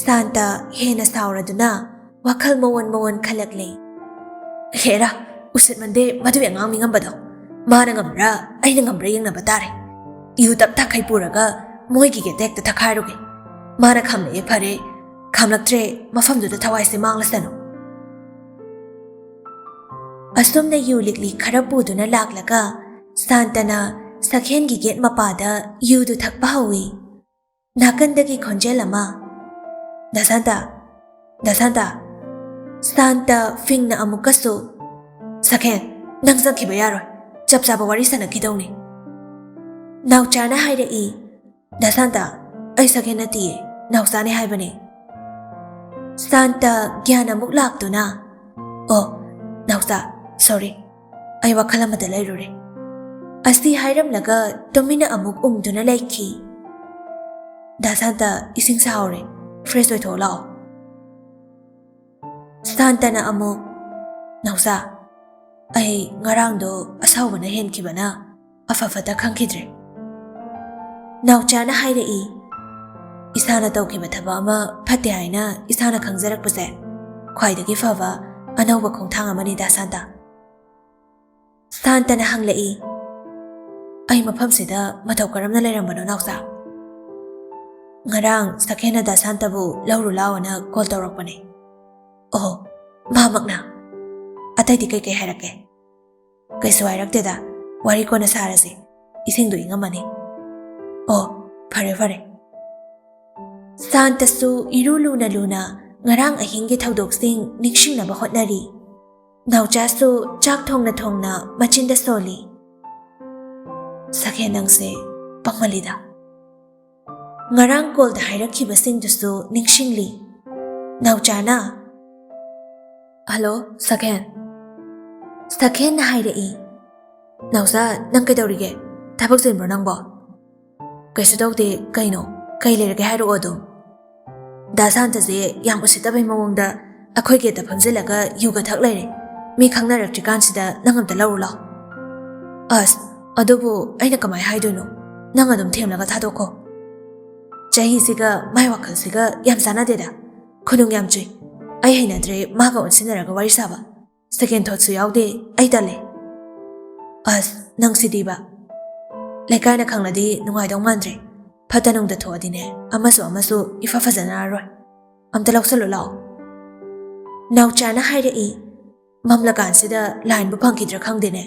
ꯁꯥꯟꯇ ꯍꯦꯟꯅ ꯁꯥꯎꯔꯗꯨꯅ ꯋꯥꯈꯜ ꯃꯑꯣꯟ ꯃꯑꯣꯟ ꯈꯜꯂꯛꯂꯦ꯫ "ꯍꯦꯔꯥ, ꯎꯁꯤꯠꯃꯟꯗꯦ ꯃꯗꯨꯒꯤ ꯑꯉꯥꯡ ꯅꯤꯡꯉꯝꯕꯗꯣ꯫ ꯃꯥꯅ ꯉꯝꯕ꯭ꯔꯥ ꯑꯩꯅ ꯉꯝꯕ꯭ꯔꯥ ꯌꯦꯡꯅꯕ ꯇꯥꯔꯦ꯫ ꯌꯨ ꯇꯞ ꯇꯥꯈꯩ ꯄꯨꯔꯒ ꯃꯣꯏꯒꯤ ꯒꯦꯠꯇ ꯍꯦꯛꯇ ꯊꯛꯈꯥꯏꯔꯨꯒꯦ꯫ ꯃꯥꯅ ꯈꯥꯝꯂꯛꯑꯦ ꯐꯔꯦ, ꯈꯥꯝꯂꯛꯇ꯭ꯔꯦ ꯃꯐꯝꯗꯨꯗ ꯊꯋꯥꯏꯁꯦ ꯃꯥꯡꯂꯁꯅꯨ꯫" ꯑꯁꯨꯝꯅ ꯌꯨ ꯂꯤꯛꯂꯤ ꯈꯔ ꯄꯨꯗꯨꯅ ꯂꯥꯛꯂꯒ ꯁꯥꯟꯇꯅ ꯁꯛꯍꯦꯟꯒꯤ ꯒꯦꯠ ꯃꯄꯥꯗ ꯌꯨꯗꯨ ꯊꯛꯄ ꯍꯧꯏ꯫ ꯅꯥꯀꯟꯗꯒꯤ ꯈꯣꯟꯖꯦꯜ ꯑꯃ, "ꯗꯥ ꯁꯥꯟꯇ, ꯗꯥ ꯁꯥꯟꯇ꯫" ꯁꯥꯟꯇ ꯐꯤꯡꯅ ꯑꯃꯨꯛꯀꯁꯨ, "ꯁꯛꯍꯦꯟ, ꯅꯪ ꯆꯪꯈꯤꯕ ꯌꯥꯔꯣꯏ꯫ ꯆꯞ ꯆꯥꯕ ꯋꯥꯔꯤ ꯁꯥꯟꯅꯈꯤꯗꯧꯅꯤ꯫" ꯅꯥꯎꯆꯥꯅ ꯍꯥꯏꯔꯛꯏ, "ꯗꯥ ꯁꯥꯟꯇ, ꯑꯩ ꯁꯛꯍꯦꯟ ꯅꯠꯇꯤꯌꯦ, ꯅꯥꯎꯆꯥꯅꯦ ꯍꯥꯏꯕꯅꯦ꯫" ꯁꯥꯟꯇ ꯒ꯭ꯌꯥꯟ ꯑꯃꯨꯛ ꯂꯥꯛꯇꯨꯅ, "ꯑꯣ, ꯅꯥꯎꯆꯥ, ꯁꯣꯔꯤ, ꯑꯩ ꯋꯥꯈꯜ ꯑꯃꯗ ꯂꯩꯔꯨꯔꯦ꯫" ꯑꯁꯤ ꯍꯥꯏꯔꯝꯂꯒ ꯇꯨꯃꯤꯟꯅ ꯑꯃꯨꯛ ꯎꯪꯗꯨꯅ ꯂꯩꯈꯤ꯫ "ꯗꯥ ꯁꯥꯟꯇ, ꯏꯁꯤꯡ ꯁꯥꯍꯧꯔꯦ, ꯐ꯭ꯔꯦꯁ ꯑꯣꯏꯊꯣꯛꯑꯣ ꯂꯥꯛꯑꯣ꯫" ꯁꯥꯟꯇꯅ ꯑꯃꯨꯛ, "ꯅꯥꯎꯆꯥ, ꯑꯩ ꯉꯔꯥꯡꯗꯣ ꯑꯁꯥꯎꯕꯅ ꯍꯦꯟꯈꯤꯕꯅ ꯑꯐ ꯐꯠꯇ ꯈꯪꯈꯤꯗ꯭ꯔꯦ꯫" ꯅꯥꯎꯆꯥꯅ ꯍꯥꯏꯔꯛꯏ, "ꯏꯁꯥꯅ ꯇꯧꯈꯤꯕ ꯊꯕꯛ ꯑꯃ ꯐꯠꯇꯦ ꯍꯥꯏꯅ ꯏꯁꯥꯅ ꯈꯪꯖꯔꯛꯄꯁꯦ ꯈ꯭ꯋꯥꯏꯗꯒꯤ ꯐꯕ ꯑꯅꯧꯕ ꯈꯣꯡꯊꯥꯡ ꯑꯃꯅꯤ ꯗꯥ ꯁꯥꯟꯇ꯫" ꯁꯥꯟꯇꯅ ꯍꯪꯂꯛꯏ, "ꯑꯩ ꯃꯐꯝꯁꯤꯗ ꯃꯇꯧ ꯀꯔꯝꯅ ꯂꯩꯔꯝꯕꯅꯣ ꯅꯥꯎꯆꯥ?" "ꯉꯔꯥꯡ ꯁꯛꯍꯦꯟꯅ ꯗꯥ ꯁꯥꯟꯇꯕꯨ ꯂꯧꯔꯨ ꯂꯥꯎꯑꯣꯅ ꯀꯣꯜ ꯇꯧꯔꯛꯄꯅꯦ꯫ ꯃꯥꯃꯛꯅ? ꯑꯇꯩꯗꯤ ꯀꯩꯀꯩ ꯍꯥꯏꯔꯛꯀꯦ? ꯀꯩꯁꯨ ꯍꯥꯏꯔꯛꯇꯦꯗ, ꯋꯥꯔꯤ ꯀꯣꯟꯅ ꯁꯥꯔꯁꯤ, ꯏꯁꯤꯡꯗꯨ ꯏꯪꯉꯝꯃꯅꯤ꯫ ꯑꯣ, ꯐꯔꯦ ꯐꯔꯦ꯫ ꯁꯥꯟꯇꯁꯨ ꯏꯔꯨ ꯂꯨꯅ ꯂꯨꯅ ꯉꯔꯥꯡ ꯑꯍꯤꯡꯒꯤ ꯊꯧꯗꯣꯛꯁꯤꯡ ꯅꯤꯡꯁꯤꯡꯅꯕ ꯍꯣꯠꯅꯔꯤ꯫ ꯅꯥꯎꯆꯥꯁꯨ ꯆꯥꯛ ꯊꯣꯡꯅ ꯊꯣꯡꯅ ꯃꯆꯤꯟꯗ ꯁꯣꯜꯂꯤ꯫ "ꯁꯈꯦꯟ, ꯅꯪꯁꯦ ꯄꯪꯃꯜꯂꯤꯗ꯫" ꯉꯔꯥꯡ ꯀꯣꯜꯗ ꯍꯥꯏꯔꯛꯈꯤꯕꯁꯤꯡꯗꯨꯁꯨ ꯅꯤꯡꯁꯤꯡꯂꯤ꯫ ꯅꯥꯎꯆꯥꯅ, "ꯍꯜꯂꯣ, ꯁꯈꯦꯟ꯫" ꯁꯈꯦꯟꯅ ꯍꯥꯏꯔꯛꯏ꯫ "ꯅꯥꯎꯆꯥ, ꯅꯪ ꯀꯩꯗꯧꯔꯤꯒꯦ? ꯊꯕꯛ ꯆꯤꯟꯕ꯭ꯔꯣ ꯅꯪꯕꯣ?" "ꯀꯩꯁꯨ ꯇꯧꯗꯦ꯫ ꯀꯩꯅꯣ? ꯀꯩ ꯂꯩꯔꯒꯦ ꯍꯥꯏꯔꯛꯑꯣ ꯑꯗꯨꯝ꯫" "ꯗꯥ ꯁꯥꯟꯇꯁꯦ ꯌꯥꯝ ꯎꯁꯤꯠꯇꯕꯩ ꯃꯑꯣꯡꯗ ꯑꯩꯈꯣꯏ ꯒꯦꯠꯇ ꯐꯝꯖꯤꯜꯂꯒ ꯌꯨꯒ ꯊꯛ ꯂꯩꯔꯦ꯫ ꯃꯤ ꯈꯪꯅꯔꯛꯇ꯭ꯔꯤꯀꯥꯟꯁꯤꯗ ꯅꯪ ꯑꯝꯇ ꯂꯧꯔꯨ ꯂꯥꯎ꯫" "ꯑꯁ, ꯑꯗꯨꯕꯨ ꯑꯩꯅ ꯀꯃꯥꯏ ꯍꯥꯏꯗꯣꯏꯅꯣ? ꯅꯪ ꯑꯗꯨꯝ ꯊꯦꯝꯂꯒ ꯊꯥꯗꯣꯛꯈꯣ꯫" "ꯆꯍꯤꯁꯤꯒ ꯃꯥꯏ ꯋꯥꯈꯜꯁꯤꯒ ꯌꯥꯝ ꯆꯥꯟꯅꯗꯦꯗ꯫ ꯈꯨꯅꯨꯡ ꯌꯥꯝ ꯆꯨꯏ꯫ ꯑꯩ ꯍꯩꯅꯗ꯭ꯔꯦ ꯃꯥꯒ ꯑꯣꯟꯁꯤꯟꯅꯔꯒ ꯋꯥꯔꯤ ꯁꯥꯕ꯫ ꯁꯦꯀꯦꯟ ꯊꯣꯠꯁꯨ ꯌꯥꯎꯗꯦ꯫ ꯑꯩ ꯇꯜꯂꯦ꯫" "ꯑꯁ, ꯅꯪ ꯁꯤꯗꯤꯕ꯫ ꯂꯩꯀꯥꯏꯅ ꯈꯪꯂꯗꯤ ꯅꯨꯡꯉꯥꯏꯗꯧ ꯃꯥꯟꯗ꯭ꯔꯦ꯫ ꯐꯠꯇ ꯅꯨꯡꯗ ꯊꯣꯛꯑꯗꯤꯅꯦ, ꯑꯃꯁꯨ ꯑꯃꯁꯨ ꯏꯐ ꯐꯖꯅꯔꯔꯣꯏ꯫ ꯑꯝꯇ ꯂꯧꯁꯜꯂꯨ ꯂꯥꯛꯑꯣ꯫" ꯅꯥꯎꯆꯥꯅ ꯍꯥꯏꯔꯛꯏ꯫ "ꯃꯝꯂꯀꯥꯟꯁꯤꯗ ꯂꯥꯏꯟꯕꯨ ꯐꯪꯈꯤꯗ꯭ꯔꯥ ꯈꯪꯗꯦꯅꯦ꯫"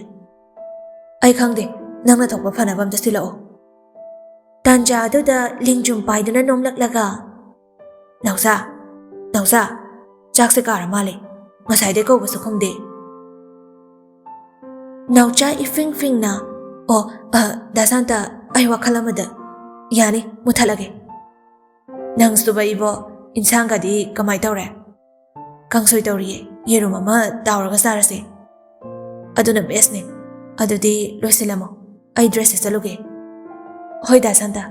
"ꯑꯩ ꯈꯪꯗꯦ, ꯅꯪꯅ ꯊꯣꯛꯄ ꯐꯅꯕ ꯑꯝꯇ ꯁꯤꯜꯂꯛꯑꯣ꯫" ꯇꯥꯟꯖꯥ ꯑꯗꯨꯗ ꯂꯤꯡꯖꯨꯝ ꯄꯥꯏꯗꯨꯅ ꯅꯣꯡꯂꯛꯂꯒ, "ꯅꯥꯎꯆꯥ, ꯅꯥꯎꯆꯥ, ꯆꯥꯛꯁꯦ ꯀꯥꯔ ꯃꯥꯜꯂꯦ꯫ ꯉꯁꯥꯏꯗꯩ ꯀꯧꯕꯁꯨ ꯈꯨꯝꯗꯦ꯫" ꯅꯥꯎꯆꯥ ꯏꯐꯤꯡ ꯐꯤꯡꯅ, "ꯑꯣ, ꯑ, ꯗꯥ ꯁꯥꯟꯇ, ꯑꯩ ꯋꯥꯈꯜ ꯑꯃꯗ꯫ ꯌꯥꯅꯤ, ꯃꯨꯊꯠꯂꯒꯦ꯫" "ꯅꯪꯁꯨꯕ ꯏꯕꯣ, ꯏꯟꯁꯥꯡꯒꯗꯤ ꯀꯃꯥꯏ ꯇꯧꯔꯦ?" "ꯀꯥꯡꯁꯣꯏ ꯇꯧꯔꯤꯌꯦ, ꯌꯦꯔꯨꯝ ꯑꯃ ꯇꯥꯎꯔꯒ ꯆꯥꯔꯁꯦ꯫" "ꯑꯗꯨꯅ ꯕꯦꯁꯅꯦ꯫ ꯑꯗꯨꯗꯤ ꯂꯣꯏꯁꯤꯜꯂꯝꯃꯣ, ꯑꯩ ꯗ꯭ꯔꯦꯁ ꯁꯦꯠꯆꯜꯂꯨꯒꯦ꯫" "ꯍꯣꯏ ꯗꯥ ꯁꯥꯟꯇ꯫"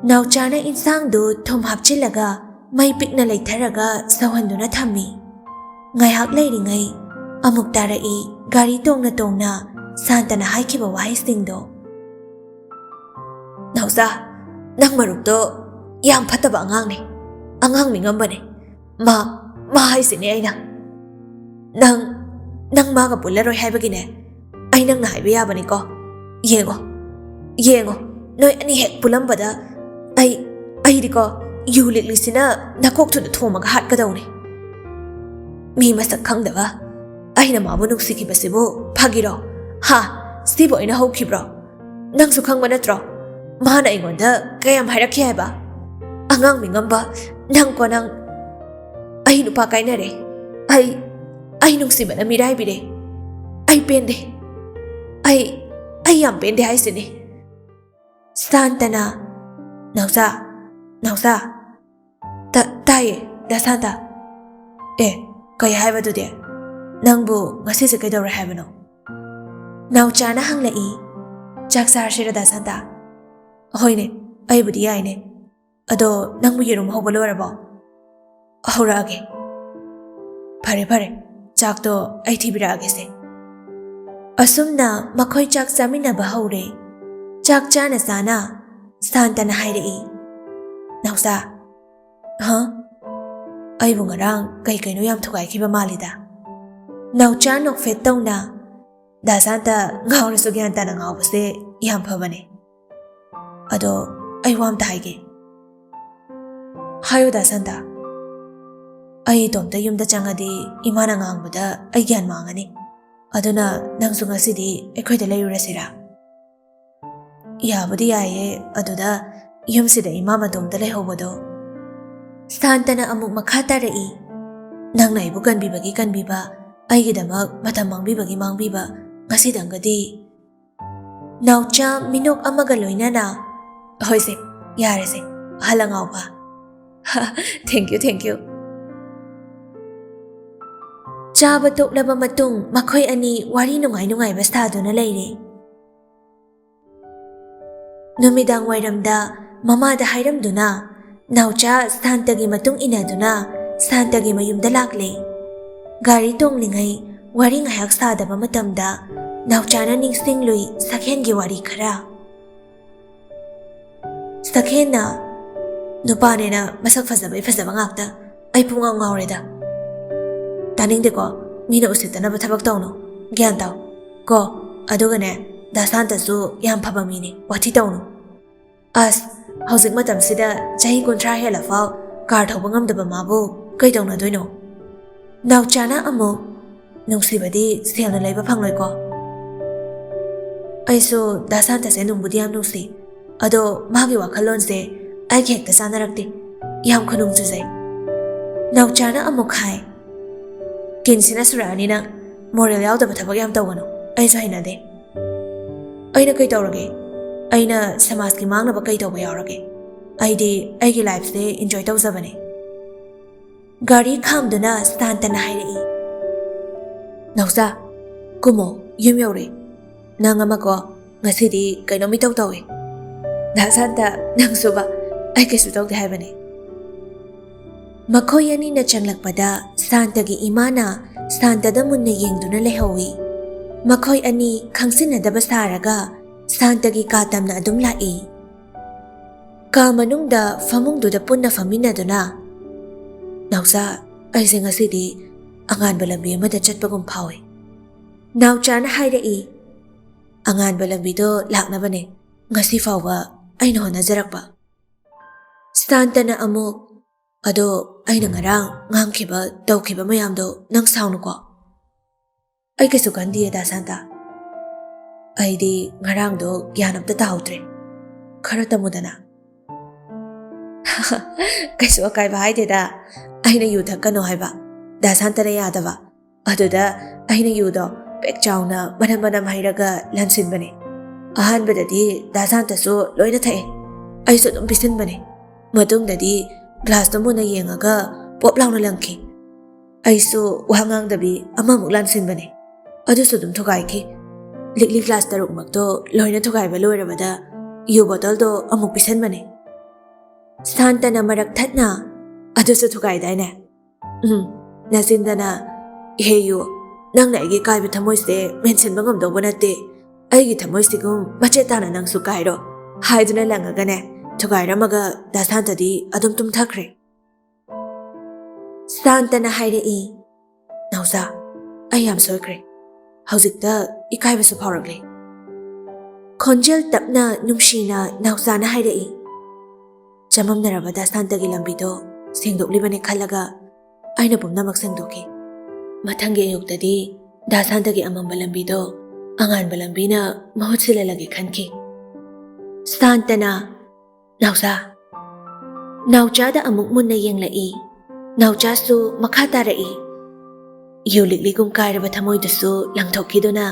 ꯅꯥꯎꯆꯥꯅ ꯏꯟꯁꯥꯡꯗꯨ ꯊꯨꯝ ꯍꯥꯞꯆꯤꯜꯂꯒ ꯃꯩ ꯄꯤꯛꯅ ꯂꯩꯊꯔꯒ ꯁꯧꯍꯟꯗꯨꯅ ꯊꯝꯃꯤ꯫ ꯉꯥꯏꯍꯥꯛ ꯂꯩꯔꯤꯉꯩ ꯑꯃꯨꯛ ꯇꯥꯔꯛꯏ ꯒꯥꯔꯤ ꯇꯣꯡꯅ ꯇꯣꯡꯅ ꯁꯥꯟꯇꯅ ꯍꯥꯏꯈꯤꯕ ꯋꯥꯍꯩꯁꯤꯡꯗꯣ꯫ "ꯅꯥꯎꯆꯥ, ꯅꯪ ꯃꯔꯨꯞꯇꯣ ꯌꯥꯝ ꯐꯠꯇꯕ ꯑꯉꯥꯡꯅꯦ꯫ ꯑꯉꯥꯡ ꯃꯤ ꯉꯝꯕꯅꯦ꯫ ꯃꯥ, ꯃꯥ ꯍꯥꯏꯁꯤꯅꯦ ꯑꯩꯅ꯫ ꯅꯪ, ꯅꯪ ꯃꯥꯒ ꯄꯨꯜꯂꯔꯣꯏ ꯍꯥꯏꯕꯒꯤꯅꯦ꯫ ꯑꯩ ꯅꯪꯅ ꯍꯥꯏꯕ ꯌꯥꯕꯅꯤꯀꯣ꯫ ꯌꯦꯡꯉꯣ, ꯌꯦꯡꯉꯣ, ꯅꯣꯏ ꯑꯅꯤ ꯍꯦꯛ ꯄꯨꯜꯂꯝꯕꯗ ꯑꯩ, ꯑꯩꯗꯤꯀꯣ, ꯌꯨ ꯂꯤꯛꯂꯤꯁꯤꯅ ꯅꯀꯣꯛꯇꯨꯗ ꯊꯣꯝꯃꯒ ꯍꯥꯠꯀꯗꯧꯅꯦ꯫" ꯃꯤ ꯃꯁꯛ ꯈꯪꯗꯕ ꯑꯩꯅ ꯃꯥꯕꯨ ꯅꯨꯡꯁꯤꯈꯤꯕꯁꯤꯕꯨ ꯐꯥꯒꯤꯔꯣ? ꯍꯥ? ꯁꯤꯕꯨ ꯑꯩꯅ ꯍꯧꯈꯤꯕ꯭ꯔꯣ? ꯅꯪꯁꯨ ꯈꯪꯕ ꯅꯠꯇ꯭ꯔꯣ? ꯃꯥꯅ ꯑꯩꯉꯣꯟꯗ ꯀꯌꯥꯝ ꯍꯥꯏꯔꯛꯈꯤ ꯍꯥꯏꯕ? ꯑꯉꯥꯡ ꯃꯤꯉꯝꯕ, ꯅꯪꯀꯣ ꯅꯪ꯫ ꯑꯩ ꯅꯨꯄꯥ ꯀꯥꯏꯅꯔꯦ꯫ ꯑꯩ, ꯑꯩ ꯅꯨꯡꯁꯤꯕꯅ ꯃꯤꯔꯥꯏꯕꯤꯔꯦ꯫ ꯑꯩ ꯄꯦꯟꯗꯦ꯫ ꯑꯩ, ꯑꯩ ꯌꯥꯝ ꯄꯦꯟꯗꯦ ꯍꯥꯏꯁꯤꯅꯤ꯫ ꯁꯥꯟꯇꯅ, "ꯅꯥꯎꯆꯥ, ꯅꯥꯎꯆꯥ꯫" "ꯇꯥ-, ꯇꯥꯏꯌꯦ, ꯗꯥ ꯁꯥꯟꯇ꯫" "ꯑꯦ, ꯀꯩ ꯍꯥꯏꯕꯗꯨꯗꯤ? ꯅꯪꯕꯨ ꯉꯁꯤꯁꯦ ꯀꯩꯗꯧꯔꯦ ꯍꯥꯏꯕꯅꯣ?" ꯅꯥꯎꯆꯥꯅ ꯍꯪꯂꯛꯏ꯫ "ꯆꯥꯛ ꯆꯥꯔꯁꯤꯔ, ꯗꯥ ꯁꯥꯟꯇ?" "ꯍꯣꯏꯅꯦ, ꯑꯩꯕꯨꯗꯤ ꯌꯥꯏꯅꯦ꯫ ꯑꯗꯣ ꯅꯪꯕꯨ ꯌꯦꯔꯨꯝ ꯍꯧꯕ ꯂꯣꯏꯔꯕꯣ?" "ꯍꯧꯔꯛꯑꯒꯦ꯫" "ꯐꯔꯦ, ꯐꯔꯦ, ꯆꯥꯛꯇꯣ ꯑꯩ ꯊꯤꯕꯤꯔꯛꯑꯒꯦꯁꯦ꯫" ꯑꯁꯨꯝꯅ ꯃꯈꯣꯏ ꯆꯥꯛ ꯆꯥꯃꯤꯟꯅꯕ ꯍꯧꯔꯦ꯫ ꯆꯥꯛ ꯆꯥꯅ ꯆꯥꯅ ꯁꯥꯟꯇꯅ ꯍꯥꯏꯔꯛꯏ, "ꯅꯥꯎꯆꯥ꯫" "ꯍꯥ?" "ꯑꯩꯕꯨ ꯉꯔꯥꯡ ꯀꯩ ꯀꯩꯅꯣ ꯌꯥꯝ ꯊꯨꯒꯥꯏꯈꯤꯕ ꯃꯥꯜꯂꯤꯗ?" ꯅꯥꯎꯆꯥ ꯅꯣꯛꯐꯦꯠ ꯇꯧꯅ, "ꯗꯥ ꯁꯥꯟꯇ, ꯉꯥꯎꯔꯁꯨ ꯒ꯭ꯌꯥꯟ ꯇꯥꯅ ꯉꯥꯎꯕꯁꯦ ꯌꯥꯝ ꯐꯕꯅꯦ꯫ ꯑꯗꯣ ꯑꯩ ꯋꯥ ꯑꯝꯇ ꯍꯥꯏꯒꯦ꯫" "ꯍꯥꯏꯌꯨ, ꯗꯥ ꯁꯥꯟꯇ꯫" "ꯑꯩ ꯏꯇꯣꯝꯇ ꯌꯨꯝꯗ ꯆꯪꯉꯗꯤ ꯏꯃꯥꯅ ꯉꯥꯡꯕꯗ ꯑꯩ ꯒ꯭ꯌꯥꯟ ꯃꯥꯡꯉꯅꯤ꯫ ꯑꯗꯨꯅ ꯅꯪꯁꯨ ꯉꯁꯤꯗꯤ ꯑꯩꯈꯣꯏꯗ ꯂꯩꯔꯨꯔꯁꯤꯔꯥ?" "ꯌꯥꯕꯨꯗꯤ ꯌꯥꯏꯌꯦ, ꯑꯗꯨꯗ ꯌꯨꯝꯁꯤꯗ ꯏꯃꯥ ꯃꯇꯣꯝꯇ ꯂꯩꯍꯧꯕꯗꯣ꯫" ꯁꯥꯟꯇꯅ ꯑꯃꯨꯛ ꯃꯈꯥ ꯇꯥꯔꯛꯏ, "ꯅꯪꯅ ꯑꯩꯕꯨ ꯀꯟꯕꯤꯕꯒꯤ ꯀꯟꯕꯤꯕ, ꯑꯩꯒꯤꯗꯃꯛ ꯃꯇꯝ ꯃꯥꯡꯕꯤꯕꯒꯤ ꯃꯥꯡꯕꯤꯕ, ꯉꯁꯤꯗꯪꯒꯗꯤ꯫" ꯅꯥꯎꯆꯥ ꯃꯤꯅꯣꯛ ꯑꯃꯒ ꯂꯣꯏꯅꯅ, "ꯍꯣꯏꯁꯦ, ꯌꯥꯔꯦꯁꯦ, ꯑꯍꯜ ꯑꯉꯥꯎꯕ꯫" "Thank you, thank you꯫" ꯆꯥꯕ ꯇꯣꯛꯂꯕ ꯃꯇꯨꯡ ꯃꯈꯣꯏ ꯑꯅꯤ ꯋꯥꯔꯤ ꯅꯨꯡꯉꯥꯏ ꯅꯨꯡꯉꯥꯏꯕ ꯁꯥꯗꯨꯅ ꯂꯩꯔꯦ꯫ ꯅꯨꯃꯤꯗꯥꯡ ꯋꯥꯏꯔꯝꯗ ꯃꯃꯥꯗ ꯍꯥꯏꯔꯝꯗꯨꯅ ꯅꯥꯎꯆꯥ ꯁꯥꯟꯇꯒꯤ ꯃꯇꯨꯡ ꯏꯟꯅꯗꯨꯅ ꯁꯥꯟꯇꯒꯤ ꯃꯌꯨꯝꯗ ꯂꯥꯛꯂꯦ꯫ ꯒꯥꯔꯤ ꯇꯣꯡꯂꯤꯉꯩ ꯋꯥꯔꯤ ꯉꯥꯏꯍꯥꯛ ꯁꯥꯗꯕ ꯃꯇꯝꯗ ꯅꯥꯎꯆꯥꯅ ꯅꯤꯡꯁꯤꯡꯂꯨꯏ ꯁꯛꯍꯦꯟꯒꯤ ꯋꯥꯔꯤ ꯈꯔ꯫ ꯁꯛꯍꯦꯟꯅ, "ꯅꯨꯄꯥꯅꯦꯅ ꯃꯁꯛ ꯐꯖꯕꯩ ꯐꯖꯕ ꯉꯥꯛꯇ, ꯑꯩ ꯄꯨꯡꯉꯥꯎ ꯉꯥꯎꯔꯦꯗ꯫ ꯇꯥꯅꯤꯡꯗꯦꯀꯣ, ꯃꯤꯅ ꯎꯁꯤꯠꯇꯅꯕ ꯊꯕꯛ ꯇꯧꯅꯨ, ꯒ꯭ꯌꯥꯟ ꯇꯥꯎ ꯀꯣ꯫ ꯑꯗꯨꯒꯅꯦ, ꯗꯥ ꯁꯥꯟꯇꯁꯨ ꯌꯥꯝ ꯐꯕ ꯃꯤꯅꯦ, ꯋꯥꯊꯤ ꯇꯧꯅꯨ꯫" ꯑꯁ, ꯍꯧꯖꯤꯛ ꯃꯇꯝꯁꯤꯗ ꯆꯍꯤ ꯀꯨꯟꯊ꯭ꯔꯥ ꯍꯦꯜꯂꯐꯥꯎ ꯀꯥꯔ ꯊꯧꯕ ꯉꯝꯗꯕ ꯃꯥꯕꯨ ꯀꯩ ꯇꯧꯅꯗꯣꯏꯅꯣ? ꯅꯥꯎꯆꯥꯅ ꯑꯃꯨꯛ, "ꯅꯨꯡꯁꯤꯕꯗꯤ ꯁꯦꯜꯅ ꯂꯩꯕ ꯐꯪꯂꯣꯏꯀꯣ?" ꯑꯩꯁꯨ ꯗꯥ ꯁꯥꯟꯇꯁꯦ ꯅꯨꯡꯕꯨꯗꯤ ꯌꯥꯝ ꯅꯨꯡꯁꯤ, ꯑꯗꯣ ꯃꯥꯒꯤ ꯋꯥꯈꯜꯂꯣꯟꯁꯦ ꯑꯩꯒ ꯍꯦꯛꯇ ꯆꯥꯟꯅꯔꯛꯇꯦ꯫ ꯌꯥꯝ ꯈꯨꯅꯨꯡ ꯆꯨꯖꯩ꯫ ꯅꯥꯎꯆꯥꯅ ꯑꯃꯨꯛ ꯍꯥꯏ, "ꯀꯤꯟꯁꯤꯅ ꯁꯨꯔꯛꯑꯅꯤ ꯅꯪ꯫ ꯃꯣꯔꯦꯜ ꯌꯥꯎꯗꯕ ꯊꯕꯛ ꯌꯥꯝ ꯇꯧꯒꯅꯨ꯫ ꯑꯩꯁꯨ ꯍꯩꯅꯗꯦ꯫ ꯑꯩꯅ ꯀꯩ ꯇꯧꯔꯒꯦ? ꯑꯩꯅ ꯁꯃꯥꯖꯀꯤ ꯃꯥꯡꯅꯕ ꯀꯩ ꯇꯧꯕ ꯌꯥꯎꯔꯒꯦ? ꯑꯩꯗꯤ ꯑꯩꯒꯤ ꯂꯥꯏꯐꯁꯦ ꯏꯟꯖꯣꯏ ꯇꯧꯖꯕꯅꯦ꯫" ꯒꯥꯔꯤ ꯈꯥꯝꯗꯨꯅ ꯁꯥꯟꯇꯅ ꯍꯥꯏꯔꯛꯏ, "ꯅꯥꯎꯆꯥ, ꯀꯨꯝꯃꯣ, ꯌꯨꯝ ꯌꯧꯔꯦ꯫ ꯅꯪ ꯑꯃꯀꯣ, ꯉꯁꯤꯗꯤ ꯀꯩꯅꯣꯝ ꯏꯇꯧ ꯇꯧꯏ꯫ ꯗꯥ ꯁꯥꯟꯇ, ꯅꯪꯁꯨꯕ, ꯑꯩ ꯀꯩꯁꯨ ꯇꯧꯗꯦ ꯍꯥꯏꯕꯅꯤ꯫" ꯃꯈꯣꯏ ꯑꯅꯤꯅ ꯆꯪꯂꯛꯄꯗ ꯁꯥꯟꯇꯒꯤ ꯏꯃꯥꯅ ꯁꯥꯟꯇꯗ ꯃꯨꯟꯅ ꯌꯦꯡꯗꯨꯅ ꯂꯩꯍꯧꯏ꯫ ꯃꯈꯣꯏ ꯑꯅꯤ ꯈꯪꯁꯤꯟꯅꯗꯕ ꯁꯥꯔꯒ ꯁꯥꯟꯇꯒꯤ ꯀꯥ ꯇꯝꯅ ꯑꯗꯨꯝ ꯂꯥꯛꯏ꯫ ꯀꯥ ꯃꯅꯨꯡꯗ ꯐꯃꯨꯡꯗꯨꯗ ꯄꯨꯟꯅ ꯐꯝꯃꯤꯟꯅꯗꯨꯅ, "ꯅꯥꯎꯆꯥ, ꯑꯩꯁꯦ ꯉꯁꯤꯗꯤ ꯑꯉꯥꯟꯕ ꯂꯝꯕꯤ ꯑꯃꯗ ꯆꯠꯄꯒꯨꯝ ꯐꯥꯎꯏ꯫" ꯅꯥꯎꯆꯥꯅ ꯍꯥꯏꯔꯛꯏ, "ꯑꯉꯥꯟꯕ ꯂꯝꯕꯤꯗꯣ ꯂꯥꯛꯅꯕꯅꯦ ꯉꯁꯤ ꯐꯥꯎꯕ ꯑꯩꯅ ꯍꯣꯠꯅꯖꯔꯛꯄ꯫" ꯁꯥꯟꯇꯅ ꯑꯃꯨꯛ, "ꯑꯗꯣ ꯑꯩꯅ ꯉꯔꯥꯡ ꯉꯥꯡꯈꯤꯕ, ꯇꯧꯈꯤꯕ ꯃꯌꯥꯝꯗꯣ ꯅꯪ ꯁꯥꯎꯅꯨꯀꯣ꯫" "ꯑꯩ ꯀꯩꯁꯨ ꯈꯟꯗꯤꯌꯦ ꯗꯥ ꯁꯥꯟꯇ꯫ ꯑꯩꯗꯤ ꯉꯔꯥꯡꯗꯣ ꯒ꯭ꯌꯥꯟ ꯑꯝꯇ ꯇꯥꯍꯧꯗ꯭ꯔꯦ꯫ ꯈꯔ ꯇꯝꯃꯨꯗꯅ꯫" "ꯀꯩꯁꯨ ꯑꯀꯥꯏꯕ ꯍꯥꯏꯗꯦꯗ꯫ ꯑꯩꯅ ꯌꯨ ꯊꯛꯀꯅꯣ ꯍꯥꯏꯕ, ꯗꯥ ꯁꯥꯟꯇꯅ ꯌꯥꯗꯕ꯫ ꯑꯗꯨꯗ ꯑꯩꯅ ꯌꯨꯗꯣ ꯄꯦꯛ ꯆꯥꯎꯅ ꯃꯅꯝ ꯃꯅꯝ ꯍꯩꯔꯒ ꯂꯥꯟꯁꯤꯟꯕꯅꯦ꯫ ꯑꯍꯥꯟꯕꯗꯗꯤ ꯗꯥ ꯁꯥꯟꯇꯁꯨ ꯂꯣꯏꯅ ꯊꯛꯑꯦ꯫ ꯑꯩꯁꯨ ꯑꯗꯨꯝ ꯄꯤꯁꯤꯟꯕꯅꯦ꯫ ꯃꯇꯨꯡꯗꯗꯤ ꯒ꯭ꯂꯥꯁꯇꯣ ꯃꯨꯟꯅ ꯌꯦꯡꯉꯒ ꯄꯣꯞ ꯂꯥꯎꯅ ꯂꯪꯈꯤ꯫ ꯑꯩꯁꯨ ꯋꯥ ꯉꯥꯡꯗꯕꯤ ꯑꯃꯃꯨꯛ ꯂꯥꯟꯁꯤꯟꯕꯅꯦ꯫ ꯑꯗꯨꯁꯨ ꯑꯗꯨꯝ ꯊꯨꯒꯥꯏꯈꯤ꯫ ꯂꯤꯛꯂꯤ ꯒ꯭ꯂꯥꯁ ꯇꯔꯨꯛꯃꯛꯇꯣ ꯂꯣꯏꯅ ꯊꯨꯒꯥꯏꯕ ꯂꯣꯏꯔꯕꯗ ꯌꯨ ꯕꯣꯇꯜꯗꯣ ꯑꯃꯨꯛ ꯄꯤꯁꯟꯕꯅꯦ꯫" ꯁꯥꯟꯇꯅ ꯃꯔꯛ ꯊꯠꯅ, "ꯑꯗꯨꯁꯨ ꯊꯨꯒꯥꯏꯗꯥꯏꯅꯦ? ꯎꯝ, ꯅꯆꯤꯟꯗꯅ, 'ꯏꯍꯦ ꯌꯨ, ꯅꯪꯅ ꯑꯩꯒꯤ ꯀꯥꯏꯕ ꯊꯃꯣꯏꯁꯦ ꯃꯦꯟꯁꯤꯟꯕ ꯉꯝꯗꯧꯕ ꯅꯠꯇꯦ꯫ ꯑꯩꯒꯤ ꯊꯃꯣꯏꯁꯤꯒꯨꯝ ꯃꯆꯦꯠ ꯇꯥꯅ ꯅꯪꯁꯨ ꯀꯥꯏꯔꯣ' ꯍꯥꯏꯗꯨꯅ ꯂꯪꯉꯒꯅꯦ, ꯊꯨꯒꯥꯏꯔꯝꯃꯒ ꯗꯥ ꯁꯥꯟꯇꯗꯤ ꯑꯗꯨꯝ ꯇꯨꯝꯊꯈ꯭ꯔꯦ꯫" ꯁꯥꯟꯇꯅ ꯍꯥꯏꯔꯛꯏ, "ꯅꯥꯎꯆꯥ, ꯑꯩ ꯌꯥꯝ ꯁꯣꯏꯈ꯭ꯔꯦ꯫ ꯍꯧꯖꯤꯛꯇ ꯏꯀꯥꯏꯕꯁꯨ ꯐꯥꯎꯔꯛꯂꯦ꯫" ꯈꯣꯟꯖꯦꯜ ꯇꯞꯅ, ꯅꯨꯡꯁꯤꯅ ꯅꯥꯎꯆꯥꯅ ꯍꯥꯏꯔꯛꯏ꯫ ꯆꯃꯝꯅꯔꯕ ꯗꯥ ꯁꯥꯟꯇꯒꯤ ꯂꯝꯕꯤꯗꯣ ꯁꯦꯡꯗꯣꯛꯂꯤꯕꯅꯦ ꯈꯜꯂꯒ ꯑꯩꯅ ꯄꯨꯝꯅꯃꯛ ꯁꯦꯡꯗꯣꯛꯈꯤ꯫ ꯃꯊꯪꯒꯤ ꯑꯌꯨꯛꯇꯗꯤ ꯗꯥ ꯁꯥꯟꯇꯒꯤ ꯑꯃꯝꯕ ꯂꯝꯕꯤꯗꯣ ꯑꯉꯥꯟꯕ ꯂꯝꯕꯤꯅ ꯃꯍꯨꯠ ꯁꯤꯜꯍꯜꯂꯒꯦ ꯈꯟꯈꯤ꯫ ꯁꯥꯟꯇꯅ, "ꯅꯥꯎꯆꯥ!" ꯅꯥꯎꯆꯥꯗ ꯑꯃꯨꯛ ꯃꯨꯟꯅ ꯌꯦꯡꯂꯛꯏ꯫ ꯅꯥꯎꯆꯥꯁꯨ ꯃꯈꯥ ꯇꯥꯔꯛꯏ꯫ ꯌꯨ ꯂꯤꯛꯂꯤꯒꯨꯝ ꯀꯥꯏꯔꯕ ꯊꯃꯣꯏꯗꯨꯁꯨ ꯂꯪꯊꯣꯛꯈꯤꯗꯨꯅ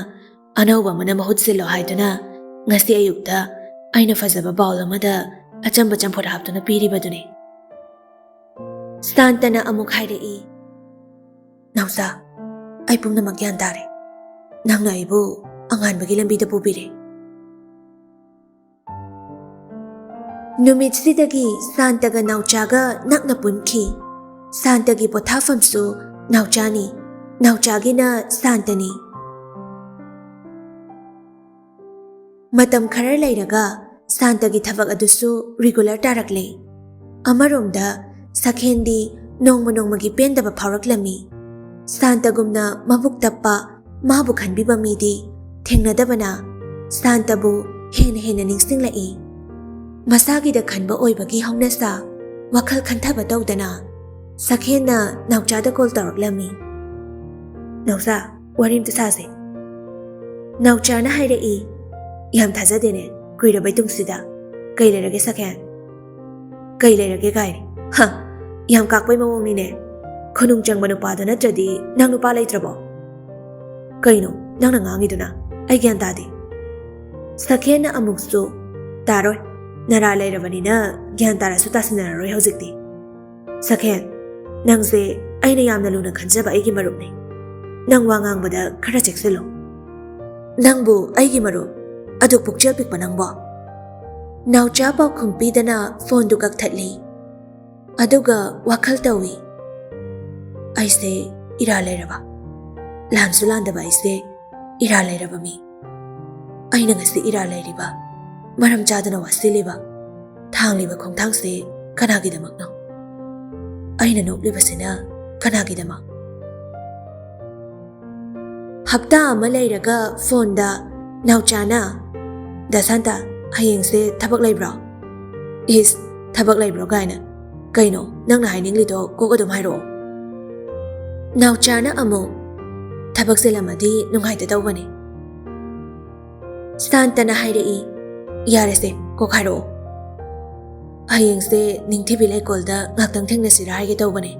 ꯑꯅꯧꯕ ꯑꯃꯅ ꯃꯍꯨꯠ ꯁꯤꯜꯂꯣ ꯍꯥꯏꯗꯨꯅ ꯉꯁꯤ ꯑꯌꯨꯛꯇ ꯑꯩꯅ ꯐꯖꯕ bowl ꯑꯃꯗ ꯑꯆꯝꯕ ꯆꯝꯐꯨꯠ ꯍꯥꯞꯇꯨꯅ ꯄꯤꯔꯤꯕꯗꯨꯅꯤ꯫ ꯁꯥꯟꯇꯅ ꯑꯃꯨꯛ ꯍꯥꯏꯔꯛꯏ, "ꯅꯥꯎꯆꯥ, ꯑꯩ ꯄꯨꯝꯅꯃꯛ ꯒ꯭ꯌꯥꯟ ꯇꯥꯔꯦ꯫ ꯅꯪꯅ ꯑꯩꯕꯨ ꯑꯉꯥꯟꯕꯒꯤ ꯂꯝꯕꯤꯗ ꯄꯨꯕꯤꯔꯦ꯫" ꯅꯨꯃꯤꯠꯁꯤꯗꯒꯤ ꯁꯥꯟꯇꯒ ꯅꯥꯎꯆꯥꯒ ꯅꯛꯅ ꯄꯨꯟꯈꯤ꯫ ꯁꯥꯟꯇꯒꯤ ꯄꯣꯊꯥꯐꯝꯁꯨ ꯅꯥꯎꯆꯥꯅꯤ, ꯅꯥꯎꯆꯥꯒꯤꯅ ꯁꯥꯟꯇꯅꯤ꯫ ꯃꯇꯝ ꯈꯔ ꯂꯩꯔꯒ ꯁꯥꯟꯇꯒꯤ ꯊꯕꯛ ꯑꯗꯨꯁꯨ regular ꯇꯥꯔꯛꯂꯦ꯫ ꯑꯃꯔꯣꯝꯗ ꯁꯈꯦꯟꯗꯤ ꯅꯣꯡꯃ ꯅꯣꯡꯃꯒꯤ ꯄꯦꯟꯗꯕ ꯐꯥꯎꯔꯛꯂꯝꯃꯤ꯫ ꯁꯥꯟꯇꯒꯨꯝꯅ ꯃꯕꯨꯛ ꯇꯞꯄ, ꯃꯥꯕꯨ ꯈꯟꯕꯤꯕ ꯃꯤꯗꯤ ꯊꯦꯡꯅꯗꯕꯅ ꯁꯥꯟꯇꯕꯨ ꯍꯦꯟꯅ ꯍꯦꯟꯅ ꯅꯤꯡꯁꯤꯡꯂꯛꯏ꯫ ꯃꯁꯥꯒꯤꯗ ꯈꯟꯕ ꯑꯣꯏꯕꯒꯤ ꯍꯧꯅꯁꯥ, ꯋꯥꯈꯜ ꯈꯟꯊꯕ ꯇꯧꯗꯅ ꯁꯈꯦꯟꯅ ꯅꯥꯎꯆꯥꯗ call ꯇꯧꯔꯛꯂꯝꯃꯤ꯫ "ꯅꯥꯎꯆꯥ, ꯋꯥꯔꯤ ꯑꯝꯇ ꯁꯥꯁꯦ꯫" ꯅꯥꯎꯆꯥꯅ ꯍꯥꯏꯔꯛꯏ, "ꯌꯥꯝ ꯊꯥꯖꯗꯦꯅꯦ, ꯀꯨꯏꯔꯕꯩ ꯇꯨꯡꯁꯤꯗ꯫ ꯀꯩ ꯂꯩꯔꯒꯦ ꯁꯈꯦꯟ?" "ꯀꯩ ꯂꯩꯔꯒꯦ ꯀꯥꯏ? ꯍ, ꯌꯥꯝ ꯀꯥꯛꯄꯩ ꯃꯑꯣꯡꯅꯤꯅꯦ꯫ ꯈꯨꯅꯨꯡ ꯆꯪꯕ ꯅꯨꯄꯥꯗꯣ ꯅꯠꯇ꯭ꯔꯗꯤ ꯅꯪ ꯅꯨꯄꯥ ꯂꯩꯇ꯭ꯔꯕꯣ? ꯀꯩꯅꯣ ꯅꯪꯅ ꯉꯥꯡꯉꯤꯗꯨꯅ? ꯑꯩ ꯒ꯭ꯌꯥꯟ ꯇꯥꯗꯦ꯫" ꯁꯈꯦꯟꯅ ꯑꯃꯨꯛꯁꯨ, "ꯇꯥꯔꯣꯏ, ꯅꯔꯥ ꯂꯩꯔꯕꯅꯤꯅ ꯒ꯭ꯌꯥꯟ ꯇꯥꯔꯁꯨ ꯇꯥꯁꯤꯟꯅꯔꯔꯣꯏ ꯍꯧꯖꯤꯛꯇꯤ꯫ ꯁꯈꯦꯟ, ꯅꯪꯁꯦ ꯑꯩꯅ ꯌꯥꯝꯅ ꯂꯨꯅ ꯈꯟꯖꯕ ꯑꯩꯒꯤ ꯃꯔꯨꯞꯅꯤ꯫ ꯅꯪ ꯋꯥ ꯉꯥꯡꯕꯗ ꯈꯔ ꯆꯦꯛꯁꯤꯜꯂꯨ꯫ ꯅꯪꯕꯨ ꯑꯩꯒꯤ ꯃꯔꯨꯞ, ꯑꯗꯨꯛ ꯄꯨꯛꯆꯦꯜ ꯄꯤꯛꯄ ꯅꯪꯕꯣ?" ꯅꯥꯎꯆꯥ ꯄꯥꯎꯈꯨꯝ ꯄꯤꯗꯅ phoneꯗꯨ ꯀꯛꯊꯠꯂꯤ꯫ ꯑꯗꯨꯒ ꯋꯥꯈꯜ ꯇꯧꯏ, "ꯑꯩꯁꯦ ꯏꯔꯥꯜ ꯂꯩꯔꯕ, ꯂꯥꯟꯁꯨ ꯂꯥꯟꯗꯕ ꯑꯩꯁꯦ ꯏꯔꯥꯜ ꯂꯩꯔꯕ ꯃꯤ꯫ ꯑꯩꯅ ꯉꯁꯤ ꯏꯔꯥꯜ ꯂꯩꯔꯤꯕ, ꯃꯔꯝ ꯆꯥꯗꯅ ꯋꯥꯁꯤꯜꯂꯤꯕ, ꯊꯥꯡꯂꯤꯕ ꯈꯣꯡꯊꯥꯡꯁꯦ ꯀꯅꯥꯒꯤꯗꯃꯛꯅꯣ? ꯑꯩꯅ ꯅꯣꯛꯂꯤꯕꯁꯤꯅ ꯀꯅꯥꯒꯤꯗꯃꯛ?" ꯍꯞꯇꯥ ꯑꯃ ꯂꯩꯔꯒ phoneꯗ ꯅꯥꯎꯆꯥꯅ, "ꯗꯥ ꯁꯥꯟꯇ, ꯍꯌꯦꯡꯁꯦ ꯊꯕꯛ ꯂꯩꯕ꯭ꯔꯣ?" "ꯏꯁ, ꯊꯕꯛ ꯂꯩꯕ꯭ꯔꯣ ꯀꯥꯏꯅ꯫ ꯀꯩꯅꯣ ꯅꯪꯅ ꯍꯥꯏꯅꯤꯡꯂꯤꯗꯣ ꯀꯣꯛ ꯑꯗꯨꯝ ꯍꯥꯏꯔꯛꯑꯣ꯫" ꯅꯥꯎꯆꯥꯅ ꯑꯃꯨꯛ, "ꯊꯕꯛ ꯆꯤꯜꯂꯝꯃꯗꯤ ꯅꯨꯡꯉꯥꯏꯇꯗꯧꯕꯅꯦ꯫" ꯁꯥꯟꯇꯅ ꯍꯥꯏꯔꯛꯏ, "ꯌꯥꯔꯦꯁꯦ, ꯀꯣꯛ ꯍꯥꯏꯔꯛꯑꯣ꯫ ꯍꯌꯦꯡꯁꯦ ꯅꯤꯡꯊꯤꯕꯤ ꯂꯩꯀꯣꯜꯗ ꯉꯥꯛꯇꯪ ꯊꯦꯡꯅꯁꯤꯔꯥ ꯍꯥꯏꯒꯦ ꯇꯧꯕꯅꯦ꯫"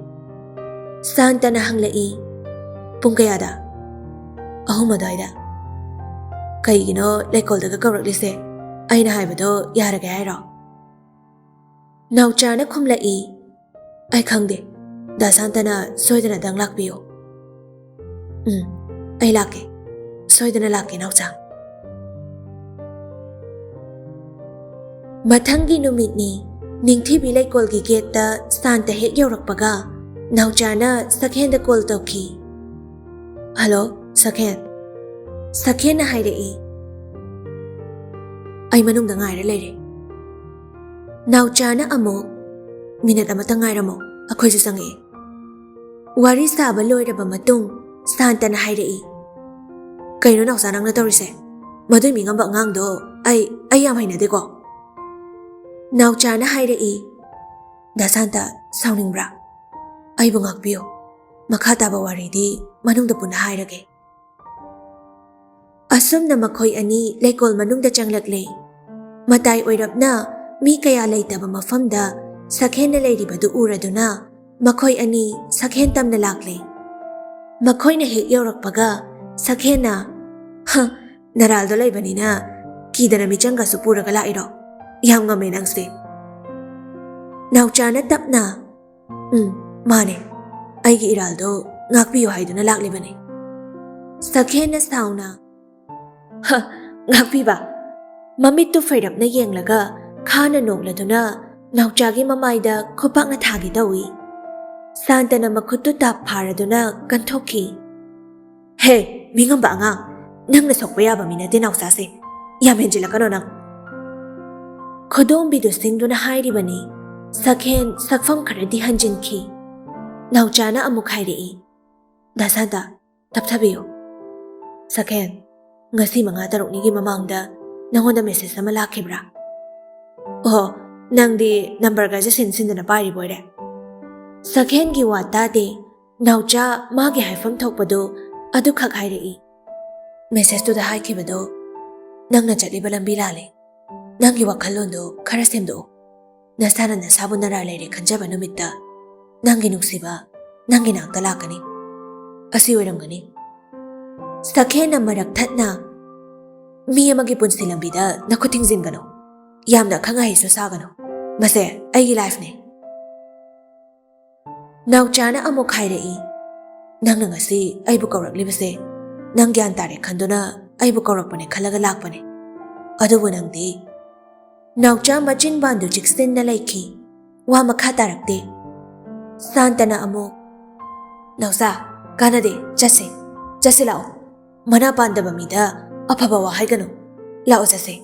ꯁꯥꯟꯇꯅ ꯍꯪꯂꯛꯏ, "ꯄꯨꯡ ꯀꯌꯥꯗ?" "ꯑꯍꯨꯝ ꯑꯗꯨꯋꯥꯏꯗ꯫" "ꯀꯩꯒꯤꯅꯣ ꯂꯩꯀꯣꯜꯗꯒ ꯀꯧꯔꯛꯂꯤꯁꯦ? ꯑꯩꯅ ꯍꯥꯏꯕꯗꯣ ꯌꯥꯔꯒꯦ ꯍꯥꯏꯔꯣ?" ꯅꯥꯎꯆꯥꯅ ꯈꯨꯝꯂꯛꯏ, "ꯑꯩ ꯈꯪꯗꯦ, ꯗꯥ ꯁꯥꯟꯇꯅ ꯁꯣꯏꯗꯅꯗꯪ ꯂꯥꯛꯄꯤꯌꯨ꯫" "ꯎꯝ, ꯑꯩ ꯂꯥꯛꯀꯦ, ꯁꯣꯏꯗꯅ ꯂꯥꯛꯀꯦ ꯅꯥꯎꯆꯥ꯫" ꯃꯊꯪꯒꯤ ꯅꯨꯃꯤꯠꯅꯤ꯫ ꯅꯤꯡꯊꯤꯕꯤ ꯂꯩꯀꯣꯜꯒꯤ ꯒꯦꯠꯇ ꯁꯥꯟꯇ ꯍꯦꯛ ꯌꯧꯔꯛꯄꯒ ꯅꯥꯎꯆꯥꯅ ꯁꯛꯍꯦꯟꯗ ꯀꯣꯜ ꯇꯧꯈꯤ꯫ "ꯍꯜꯂꯣ, ꯁꯛꯍꯦꯟ꯫" ꯁꯛꯍꯦꯟꯅ ꯍꯥꯏꯔꯛꯏ, "ꯑꯩ ꯃꯅꯨꯡꯗ ꯉꯥꯏꯔ ꯂꯩꯔꯦ꯫" ꯅꯥꯎꯆꯥꯅ ꯑꯃꯨꯛ, "ꯃꯤꯅꯠ ꯑꯃꯇ ꯉꯥꯏꯔꯝꯃꯣ, ꯑꯩꯈꯣꯏꯁꯨ ꯆꯪꯉꯛꯑꯦ꯫" ꯋꯥꯔꯤ ꯁꯥꯕ ꯂꯣꯏꯔꯕ ꯃꯇꯨꯡ ꯁꯥꯟꯇꯅ ꯍꯥꯏꯔꯛꯏ, "ꯀꯩꯅꯣ ꯅꯥꯎꯆꯥ ꯅꯪꯅ ꯇꯧꯔꯤꯁꯦ? ꯃꯗꯨꯏ ꯃꯤꯉꯝꯕ ꯑꯉꯥꯡꯗꯣ ꯑꯩ, ꯑꯩ ꯌꯥꯝ ꯍꯩꯅꯗꯦꯀꯣ꯫" ꯅꯥꯎꯆꯥꯅ ꯍꯥꯏꯔꯛꯏ, "ꯗꯥ ꯁꯥꯟꯇ, ꯁꯥꯎꯅꯤꯡꯕ꯭ꯔꯥ? ꯑꯩꯕꯨ ꯉꯥꯛꯄꯤꯌꯨ꯫ ꯃꯈꯥ ꯇꯥꯕ ꯋꯥꯔꯤꯗꯤ ꯃꯅꯨꯡꯗ ꯄꯨꯟꯅ ꯍꯥꯏꯔꯒꯦ꯫" ꯑꯁꯨꯝꯅ ꯃꯈꯣꯏ ꯑꯅꯤ ꯂꯩꯀꯣꯜ ꯃꯅꯨꯡꯗ ꯆꯪꯂꯛꯂꯦ꯫ ꯃꯇꯥꯏ ꯑꯣꯏꯔꯞꯅ ꯃꯤ ꯀꯌꯥ ꯂꯩꯇꯕ ꯃꯐꯝꯗ ꯁꯛꯍꯦꯟꯅ ꯂꯩꯔꯤꯕꯗꯨ ꯎꯔꯗꯨꯅ ꯃꯈꯣꯏ ꯑꯅꯤ ꯁꯛꯍꯦꯟ ꯇꯝꯅ ꯂꯥꯛꯂꯦ꯫ ꯃꯈꯣꯏꯅ ꯍꯦꯛ ꯌꯧꯔꯛꯄꯒ ꯁꯛꯍꯦꯟꯅ, "ꯍ, ꯅꯔꯥꯜꯗꯣ ꯂꯩꯕꯅꯤꯅ ꯀꯤꯗꯅ ꯃꯤꯆꯪꯒꯁꯨ ꯄꯨꯔꯒ ꯂꯥꯛꯏꯔꯣ? ꯌꯥꯝ ꯉꯝꯃꯦ ꯅꯪꯁꯦ꯫" ꯅꯥꯎꯆꯥꯅ ꯇꯞꯅ, "ꯎꯝ, ꯃꯥꯅꯦ꯫ ꯑꯩꯒꯤ ꯏꯔꯥꯜꯗꯣ ꯉꯥꯛꯄꯤꯌꯨ ꯍꯥꯏꯗꯨꯅ ꯂꯥꯛꯂꯤꯕꯅꯦ꯫" ꯁꯛꯍꯦꯟꯅ ꯁꯥꯎꯅ, "ꯍ, ꯉꯥꯛꯄꯤꯕ?" ꯃꯃꯤꯠꯇꯨ ꯐꯩꯔꯞꯅ ꯌꯦꯡꯂꯒ ꯈꯥꯅ ꯅꯣꯛꯂꯗꯨꯅ ꯅꯥꯎꯆꯥꯒꯤ ꯃꯃꯥꯏꯗ ꯈꯨꯄꯥꯛꯅ ꯊꯥꯒꯦ ꯇꯧꯏ꯫ ꯁꯥꯟꯇꯅ ꯃꯈꯨꯠꯇꯨ ꯇꯥꯞ ꯐꯥꯔꯗꯨꯅ ꯀꯟꯊꯣꯛꯈꯤ꯫ "ꯍꯦ, ꯃꯤꯉꯝꯕ ꯑꯉꯥꯡ, ꯅꯪꯅ ꯁꯣꯛꯄ ꯌꯥꯕ ꯃꯤ ꯅꯠꯇꯦ ꯅꯥꯎꯆꯥꯁꯦ꯫ ꯌꯥꯝ ꯍꯦꯟꯖꯤꯜꯂꯛꯀꯅꯣ ꯅꯪ꯫" ꯈꯨꯗꯣꯝꯕꯤꯗꯨ ꯁꯤꯡꯗꯨꯅ ꯍꯥꯏꯔꯤꯕꯅꯤ꯫ ꯁꯛꯍꯦꯟ ꯁꯛꯐꯝ ꯈꯔꯗꯤ ꯍꯟꯖꯤꯟꯈꯤ꯫ ꯅꯥꯎꯆꯥꯅ ꯑꯃꯨꯛ ꯍꯥꯏꯔꯛꯏ, "ꯗꯥ ꯁꯥꯟꯇ, ꯇꯞꯊꯕꯤꯌꯨ꯫ ꯁꯛꯍꯦꯟ, ꯉꯁꯤ ꯃꯉꯥ ꯇꯔꯨꯛꯅꯤꯒꯤ ꯃꯃꯥꯡꯗ ꯅꯉꯣꯟꯗ ꯃꯦꯁꯦꯖ ꯑꯃ ꯂꯥꯛꯈꯤꯕ꯭ꯔꯥ? ꯑꯣꯍꯣ, ꯅꯪꯗꯤ ꯅꯝꯕꯔꯒꯁꯦ ꯁꯤꯟ ꯁꯤꯟꯗꯅ ꯄꯥꯏꯔꯤꯕ ꯑꯣꯏꯔꯦ꯫" ꯁꯛꯍꯦꯟꯒꯤ ꯋꯥ ꯇꯥꯗꯦ꯫ ꯅꯥꯎꯆꯥ ꯃꯥꯒꯤ ꯍꯥꯏꯐꯝ ꯊꯣꯛꯄꯗꯨ ꯑꯗꯨꯈꯛ ꯍꯥꯏꯔꯛꯏ꯫ ꯃꯦꯁꯦꯖꯇꯨꯗ ꯍꯥꯏꯈꯤꯕꯗꯣ ꯅꯪꯅ ꯆꯠꯂꯤꯕ ꯂꯝꯕꯤ ꯂꯥꯜꯂꯦ꯫ ꯅꯪꯒꯤ ꯋꯥꯈꯜꯂꯣꯟꯗꯣ ꯈꯔ ꯁꯦꯝꯗꯣꯛꯎ꯫ ꯅꯁꯥꯅ ꯅꯁꯥꯕꯨ ꯅꯔꯥ ꯂꯩꯔꯦ ꯈꯟꯖꯕ ꯅꯨꯃꯤꯠꯇ ꯅꯪꯒꯤ ꯅꯨꯡꯁꯤꯕ ꯅꯪꯒꯤ ꯅꯥꯛꯇ ꯂꯥꯛꯀꯅꯤ꯫ ꯑꯁꯤ ꯑꯣꯏꯔꯝꯒꯅꯤ꯫ ꯁꯛꯍꯦꯟꯅ ꯃꯔꯛ ꯊꯠꯅ, "ꯃꯤ ꯑꯃꯒꯤ ꯄꯨꯟꯁꯤ ꯂꯝꯕꯤꯗ ꯅꯈꯨꯠ ꯊꯤꯡꯖꯤꯟꯒꯅꯨ꯫ ꯌꯥꯝꯅ ꯑꯈꯪ ꯑꯍꯩꯁꯨ ꯁꯥꯒꯅꯨ꯫ ꯃꯁꯦ ꯑꯩꯒꯤ ꯂꯥꯏꯐꯅꯦ꯫" ꯅꯥꯎꯆꯥꯅ ꯑꯃꯨꯛ ꯍꯥꯏꯔꯛꯏ, "ꯅꯪꯅ ꯉꯁꯤ ꯑꯩꯕꯨ ꯀꯧꯔꯛꯂꯤꯕꯁꯦ ꯅꯪ ꯒ꯭ꯌꯥꯟ ꯇꯥꯔꯦ ꯈꯟꯗꯨꯅ ꯑꯩꯕꯨ ꯀꯧꯔꯛꯄꯅꯦ ꯈꯜꯂꯒ ꯂꯥꯛꯄꯅꯦ꯫ ꯑꯗꯨꯕꯨ ꯅꯪꯗꯤ꯫" ꯅꯥꯎꯆꯥ ꯃꯆꯤꯟꯕꯥꯟꯗꯨ ꯆꯤꯛꯁꯤꯟꯅ ꯂꯩꯈꯤ꯫ ꯋꯥ ꯃꯈꯥ ꯇꯥꯔꯛꯇꯦ꯫ ꯁꯥꯟꯇꯅ ꯑꯃꯨꯛ, "ꯅꯥꯎꯆꯥ, ꯀꯥꯟꯅꯗꯦ, ꯆꯠꯁꯦ, ꯆꯠꯁꯤ ꯂꯥꯛꯑꯣ꯫ ꯃꯅꯥ ꯄꯥꯟꯗꯕ ꯃꯤꯗ ꯑꯐꯕ ꯋꯥ ꯍꯥꯏꯒꯅꯨ꯫ ꯂꯥꯛꯑꯣ ꯆꯠꯁꯦ꯫"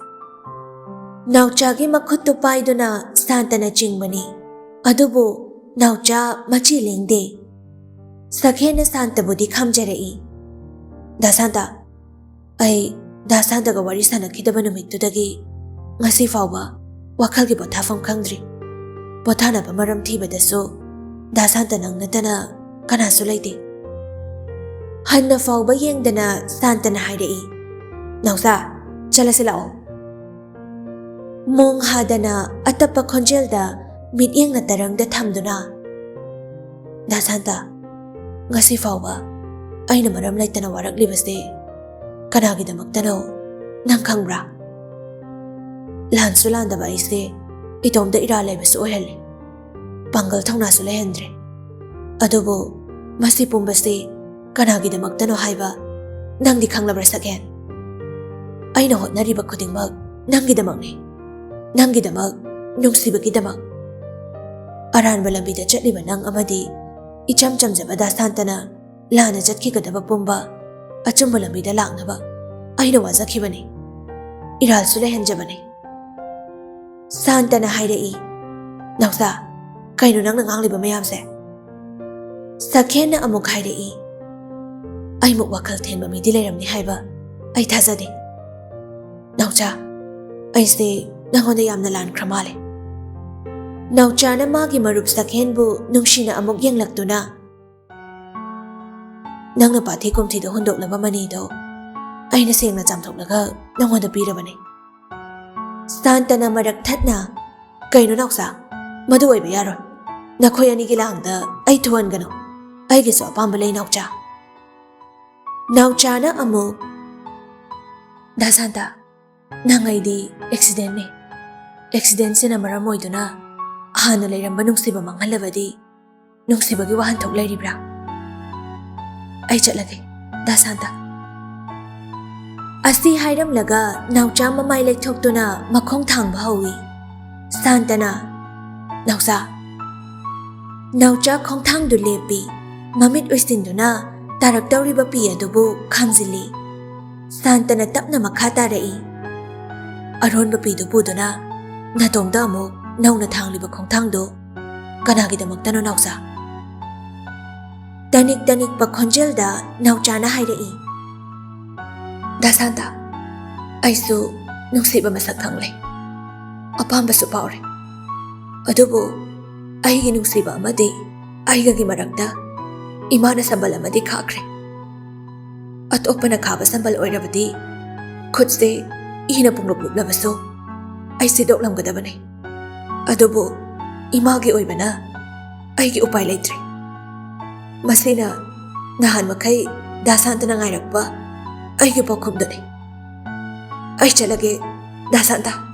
ꯅꯥꯎꯆꯥꯒꯤ ꯃꯈꯨꯠꯇꯨ ꯄꯥꯏꯗꯨꯅ ꯁꯥꯟꯇꯅ ꯆꯤꯡꯕꯅꯤ꯫ ꯑꯗꯨꯕꯨ ꯅꯥꯎꯆꯥ ꯃꯆꯤ ꯂꯦꯡꯗꯦ꯫ ꯁꯛꯍꯦꯟꯅ ꯁꯥꯟꯇꯕꯨꯗꯤ ꯈꯥꯝꯖꯔꯛꯏ꯫ "ꯗꯥ ꯁꯥꯟꯇ, ꯑꯩ ꯗꯥ ꯁꯥꯟꯇꯒ ꯋꯥꯔꯤ ꯁꯥꯟꯅꯈꯤꯗꯕ ꯅꯨꯃꯤꯠꯇꯨꯗꯒꯤ ꯉꯁꯤ ꯐꯥꯎꯕ ꯋꯥꯈꯜꯒꯤ ꯄꯣꯊꯥꯐꯝ ꯈꯪꯗ꯭ꯔꯤ꯫ ꯄꯣꯊꯥꯅꯕ ꯃꯔꯝ ꯊꯤꯕꯗꯁꯨ ꯗꯥ ꯁꯥꯟꯇ ꯅꯪ ꯅꯠꯇꯅ ꯀꯅꯥꯁꯨ ꯂꯩꯇꯦ꯫" ꯍꯟꯅ ꯐꯥꯎꯕ ꯌꯦꯡꯗꯅ ꯁꯥꯟꯇꯅ ꯍꯥꯏꯔꯛꯏ, "ꯅꯥꯎꯆꯥ, ꯆꯠꯂꯁꯤ ꯂꯥꯛꯑꯣ꯫" ꯃꯣꯡ ꯍꯥꯗꯅ ꯑꯇꯞꯄ ꯈꯣꯟꯖꯦꯜꯗ ꯃꯤꯠꯌꯦꯡꯅ ꯇꯔꯪꯗ ꯊꯝꯗꯨꯅ, "ꯗꯥ ꯁꯥꯟꯇ, ꯉꯁꯤ ꯐꯥꯎꯕ ꯑꯩꯅ ꯃꯔꯝ ꯂꯩꯇꯅ ꯋꯥꯔꯛꯂꯤꯕꯁꯦ ꯀꯅꯥꯒꯤꯗꯃꯛꯇꯅꯣ ꯅꯪ ꯈꯪꯕ꯭ꯔꯥ? ꯂꯥꯟꯁꯨ ꯂꯥꯟꯗꯕ ꯑꯩꯁꯦ ꯏꯇꯣꯝꯇ ꯏꯔꯥꯜ ꯂꯩꯕꯁꯨ ꯑꯣꯏꯍꯜꯂꯦ꯫ ꯄꯥꯡꯒꯜ ꯊꯧꯅꯥꯁꯨ ꯂꯩꯍꯟꯗ꯭ꯔꯦ꯫ ꯑꯗꯨꯕꯨ ꯃꯁꯤ ꯄꯨꯝꯕꯁꯤ ꯀꯅꯥꯒꯤꯗꯃꯛꯇꯅꯣ ꯍꯥꯏꯕ ꯅꯪꯗꯤ ꯈꯪꯂꯕ꯭ꯔꯥ, ꯁꯛꯍꯦꯟ? ꯑꯩꯅ ꯍꯣꯠꯅꯔꯤꯕ ꯈꯨꯗꯤꯡꯃꯛ ꯅꯪꯒꯤꯗꯃꯛꯅꯤ꯫ ꯅꯪꯒꯤꯗꯃꯛ, ꯅꯨꯡꯁꯤꯕꯒꯤꯗꯃꯛ꯫ ꯑꯔꯥꯟꯕ ꯂꯝꯕꯤꯗ ꯆꯠꯂꯤꯕ ꯅꯪ ꯑꯃꯗꯤ ꯏꯆꯝ ꯆꯝꯖꯕ ꯗꯥ ꯁꯥꯟꯇꯅ ꯂꯥꯟꯅ ꯆꯠꯈꯤꯒꯗꯕ ꯄꯨꯝꯕ ꯑꯆꯨꯝꯕ ꯂꯝꯕꯤꯗ ꯂꯥꯛꯅꯕ ꯑꯩꯅ ꯋꯥꯖꯈꯤꯕꯅꯤ, ꯏꯔꯥꯜꯁꯨ ꯂꯩꯍꯟꯖꯕꯅꯤ꯫" ꯁꯥꯟꯇꯅ ꯍꯥꯏꯔꯛꯏ, "ꯅꯥꯎꯆꯥ, ꯀꯩꯅꯣ ꯅꯪꯅ ꯉꯥꯡꯂꯤꯕ ꯃꯌꯥꯝꯁꯦ?" ꯁꯛꯍꯦꯟꯅ ꯑꯃꯨꯛ ꯍꯥꯏꯔꯛꯏ, "ꯑꯩꯃꯨꯛ ꯋꯥꯈꯜ ꯊꯦꯟꯕ ꯃꯤꯗꯤ ꯂꯩꯔꯝꯅꯤ ꯍꯥꯏꯕ ꯑꯩ ꯊꯥꯖꯗꯦ꯫ ꯅꯥꯎꯆꯥ, ꯑꯩꯁꯦ ꯅꯉꯣꯟꯗ ꯌꯥꯝꯅ ꯂꯥꯟꯈ꯭ꯔ ꯃꯥꯜꯂꯦ꯫" ꯅꯥꯎꯆꯥꯅ ꯃꯥꯒꯤ ꯃꯔꯨꯞ ꯁꯛꯍꯦꯟꯕꯨ ꯅꯨꯡꯁꯤꯅ ꯑꯃꯨꯛ ꯌꯦꯡꯂꯛꯇꯨꯅ, ꯅꯪꯅ ꯄꯥꯊꯤ ꯀꯨꯝꯊꯤꯗ ꯍꯨꯟꯗꯣꯛꯂꯕ ꯃꯅꯤꯗꯣ ꯑꯩꯅ ꯁꯦꯡꯅ ꯆꯥꯝꯊꯣꯛꯂꯒ ꯅꯉꯣꯟꯗ ꯄꯤꯔꯕꯅꯤ꯫ ꯁꯥꯟꯇꯅ ꯃꯔꯛ ꯊꯠꯅ, "ꯀꯩꯅꯣ ꯅꯥꯎꯆꯥ? ꯃꯗꯨ ꯑꯣꯏꯕ ꯌꯥꯔꯣꯏ꯫ ꯅꯈꯣꯏ ꯑꯅꯤꯒꯤ ꯂꯥꯡꯗ ꯑꯩ ꯊꯨꯍꯟꯒꯅꯨ꯫ ꯑꯩꯒꯤꯁꯨ ꯑꯄꯥꯝꯕ ꯂꯩ ꯅꯥꯎꯆꯥ꯫" ꯅꯥꯎꯆꯥꯅ ꯑꯃꯨꯛ, "ꯗꯥ ꯁꯥꯟꯇ, ꯅꯪ ꯑꯩꯗꯤ ꯑꯦꯛꯁꯤꯗꯦꯟꯅꯤ꯫ ꯑꯦꯛꯁꯤꯗꯦꯟꯁꯤꯅ ꯃꯔꯝ ꯑꯣꯏꯗꯨꯅ ꯍꯥꯟꯅ ꯂꯩꯔꯝꯕ ꯅꯨꯡꯁꯤꯕ ꯃꯥꯡꯍꯜꯂꯕꯗꯤ ꯅꯨꯡꯁꯤꯕꯒꯤ ꯋꯥꯍꯟꯊꯣꯛ ꯂꯩꯔꯤꯕ꯭ꯔꯥ? ꯑꯩ ꯆꯠꯂꯒꯦ, ꯗꯥ ꯁꯥꯟꯇ꯫" ꯑꯁꯤ ꯍꯥꯏꯔꯝꯂꯒ ꯅꯥꯎꯆꯥ ꯃꯃꯥꯏ ꯂꯩꯊꯣꯛꯇꯨꯅ ꯃꯈꯣꯡ ꯊꯥꯡꯕ ꯍꯧꯏ꯫ ꯁꯥꯟꯇꯅ, "ꯅꯥꯎꯆꯥ!" ꯅꯥꯎꯆꯥ ꯈꯣꯡꯊꯥꯡꯗꯨ ꯂꯦꯞꯄꯤ꯫ ꯃꯃꯤꯠ ꯎꯏꯁꯤꯟꯗꯨꯅ ꯇꯥꯔꯛꯇꯧꯔꯤꯕ ꯄꯤ ꯑꯗꯨꯕꯨ ꯈꯥꯝꯖꯤꯜꯂꯤ꯫ ꯁꯥꯟꯇꯅ ꯇꯞꯅ ꯃꯈꯥ ꯇꯥꯔꯛꯏ꯫ "ꯑꯔꯣꯟꯕ ꯄꯤꯗꯨ ꯄꯨꯗꯨꯅ ꯅꯇꯣꯝꯇ ꯑꯃꯨꯛ ꯅꯧꯅ ꯊꯥꯡꯂꯤꯕ ꯈꯣꯡꯊꯥꯡꯗꯨ ꯀꯅꯥꯒꯤꯗꯃꯛꯇꯅꯣ ꯅꯥꯎꯆꯥ?" ꯇꯅꯤꯛ ꯇꯅꯤꯛꯄ ꯈꯣꯟꯖꯦꯜꯗ ꯅꯥꯎꯆꯥꯅ ꯍꯥꯏꯔꯛꯏ, "ꯗꯥ ꯁꯥꯟꯇ, ꯑꯩꯁꯨ ꯅꯨꯡꯁꯤꯕ ꯃꯁꯛ ꯈꯪꯂꯦ, ꯑꯄꯥꯝꯕꯁꯨ ꯐꯥꯎꯔꯦ꯫ ꯑꯗꯨꯕꯨ ꯑꯩꯒꯤ ꯅꯨꯡꯁꯤꯕ ꯑꯃꯗꯤ ꯑꯩꯒꯒꯤ ꯃꯔꯛꯇ ꯏꯃꯥꯅ ꯁꯝꯕꯜ ꯑꯃꯗꯤ ꯈꯥꯈ꯭ꯔꯦ꯫ ꯑꯇꯣꯞꯄꯅ ꯈꯥꯕ ꯁꯝꯕꯜ ꯑꯣꯏꯔꯕꯗꯤ ꯈꯨꯠꯁꯦ ꯏꯅ ꯄꯨꯡꯂꯨꯞ ꯂꯨꯞꯂꯕꯁꯨ ꯑꯩ ꯁꯤꯗꯣꯛꯂꯝꯒꯗꯕꯅꯤ꯫ ꯑꯗꯨꯕꯨ ꯏꯃꯥꯒꯤ ꯑꯣꯏꯕꯅ ꯑꯩꯒꯤ ꯎꯄꯥꯏ ꯂꯩꯇ꯭ꯔꯦ꯫ ꯃꯁꯤꯅ ꯅꯍꯥꯟ ꯃꯈꯩ ꯗꯥ ꯁꯥꯟꯇꯅ ꯉꯥꯏꯔꯛꯄ ꯑꯩꯒꯤ ꯄꯥꯎꯈꯨꯝꯗꯨꯅꯤ꯫ ꯑꯩ ꯆꯠꯂꯒꯦ, ꯗꯥ ꯁꯥꯟꯇ꯫"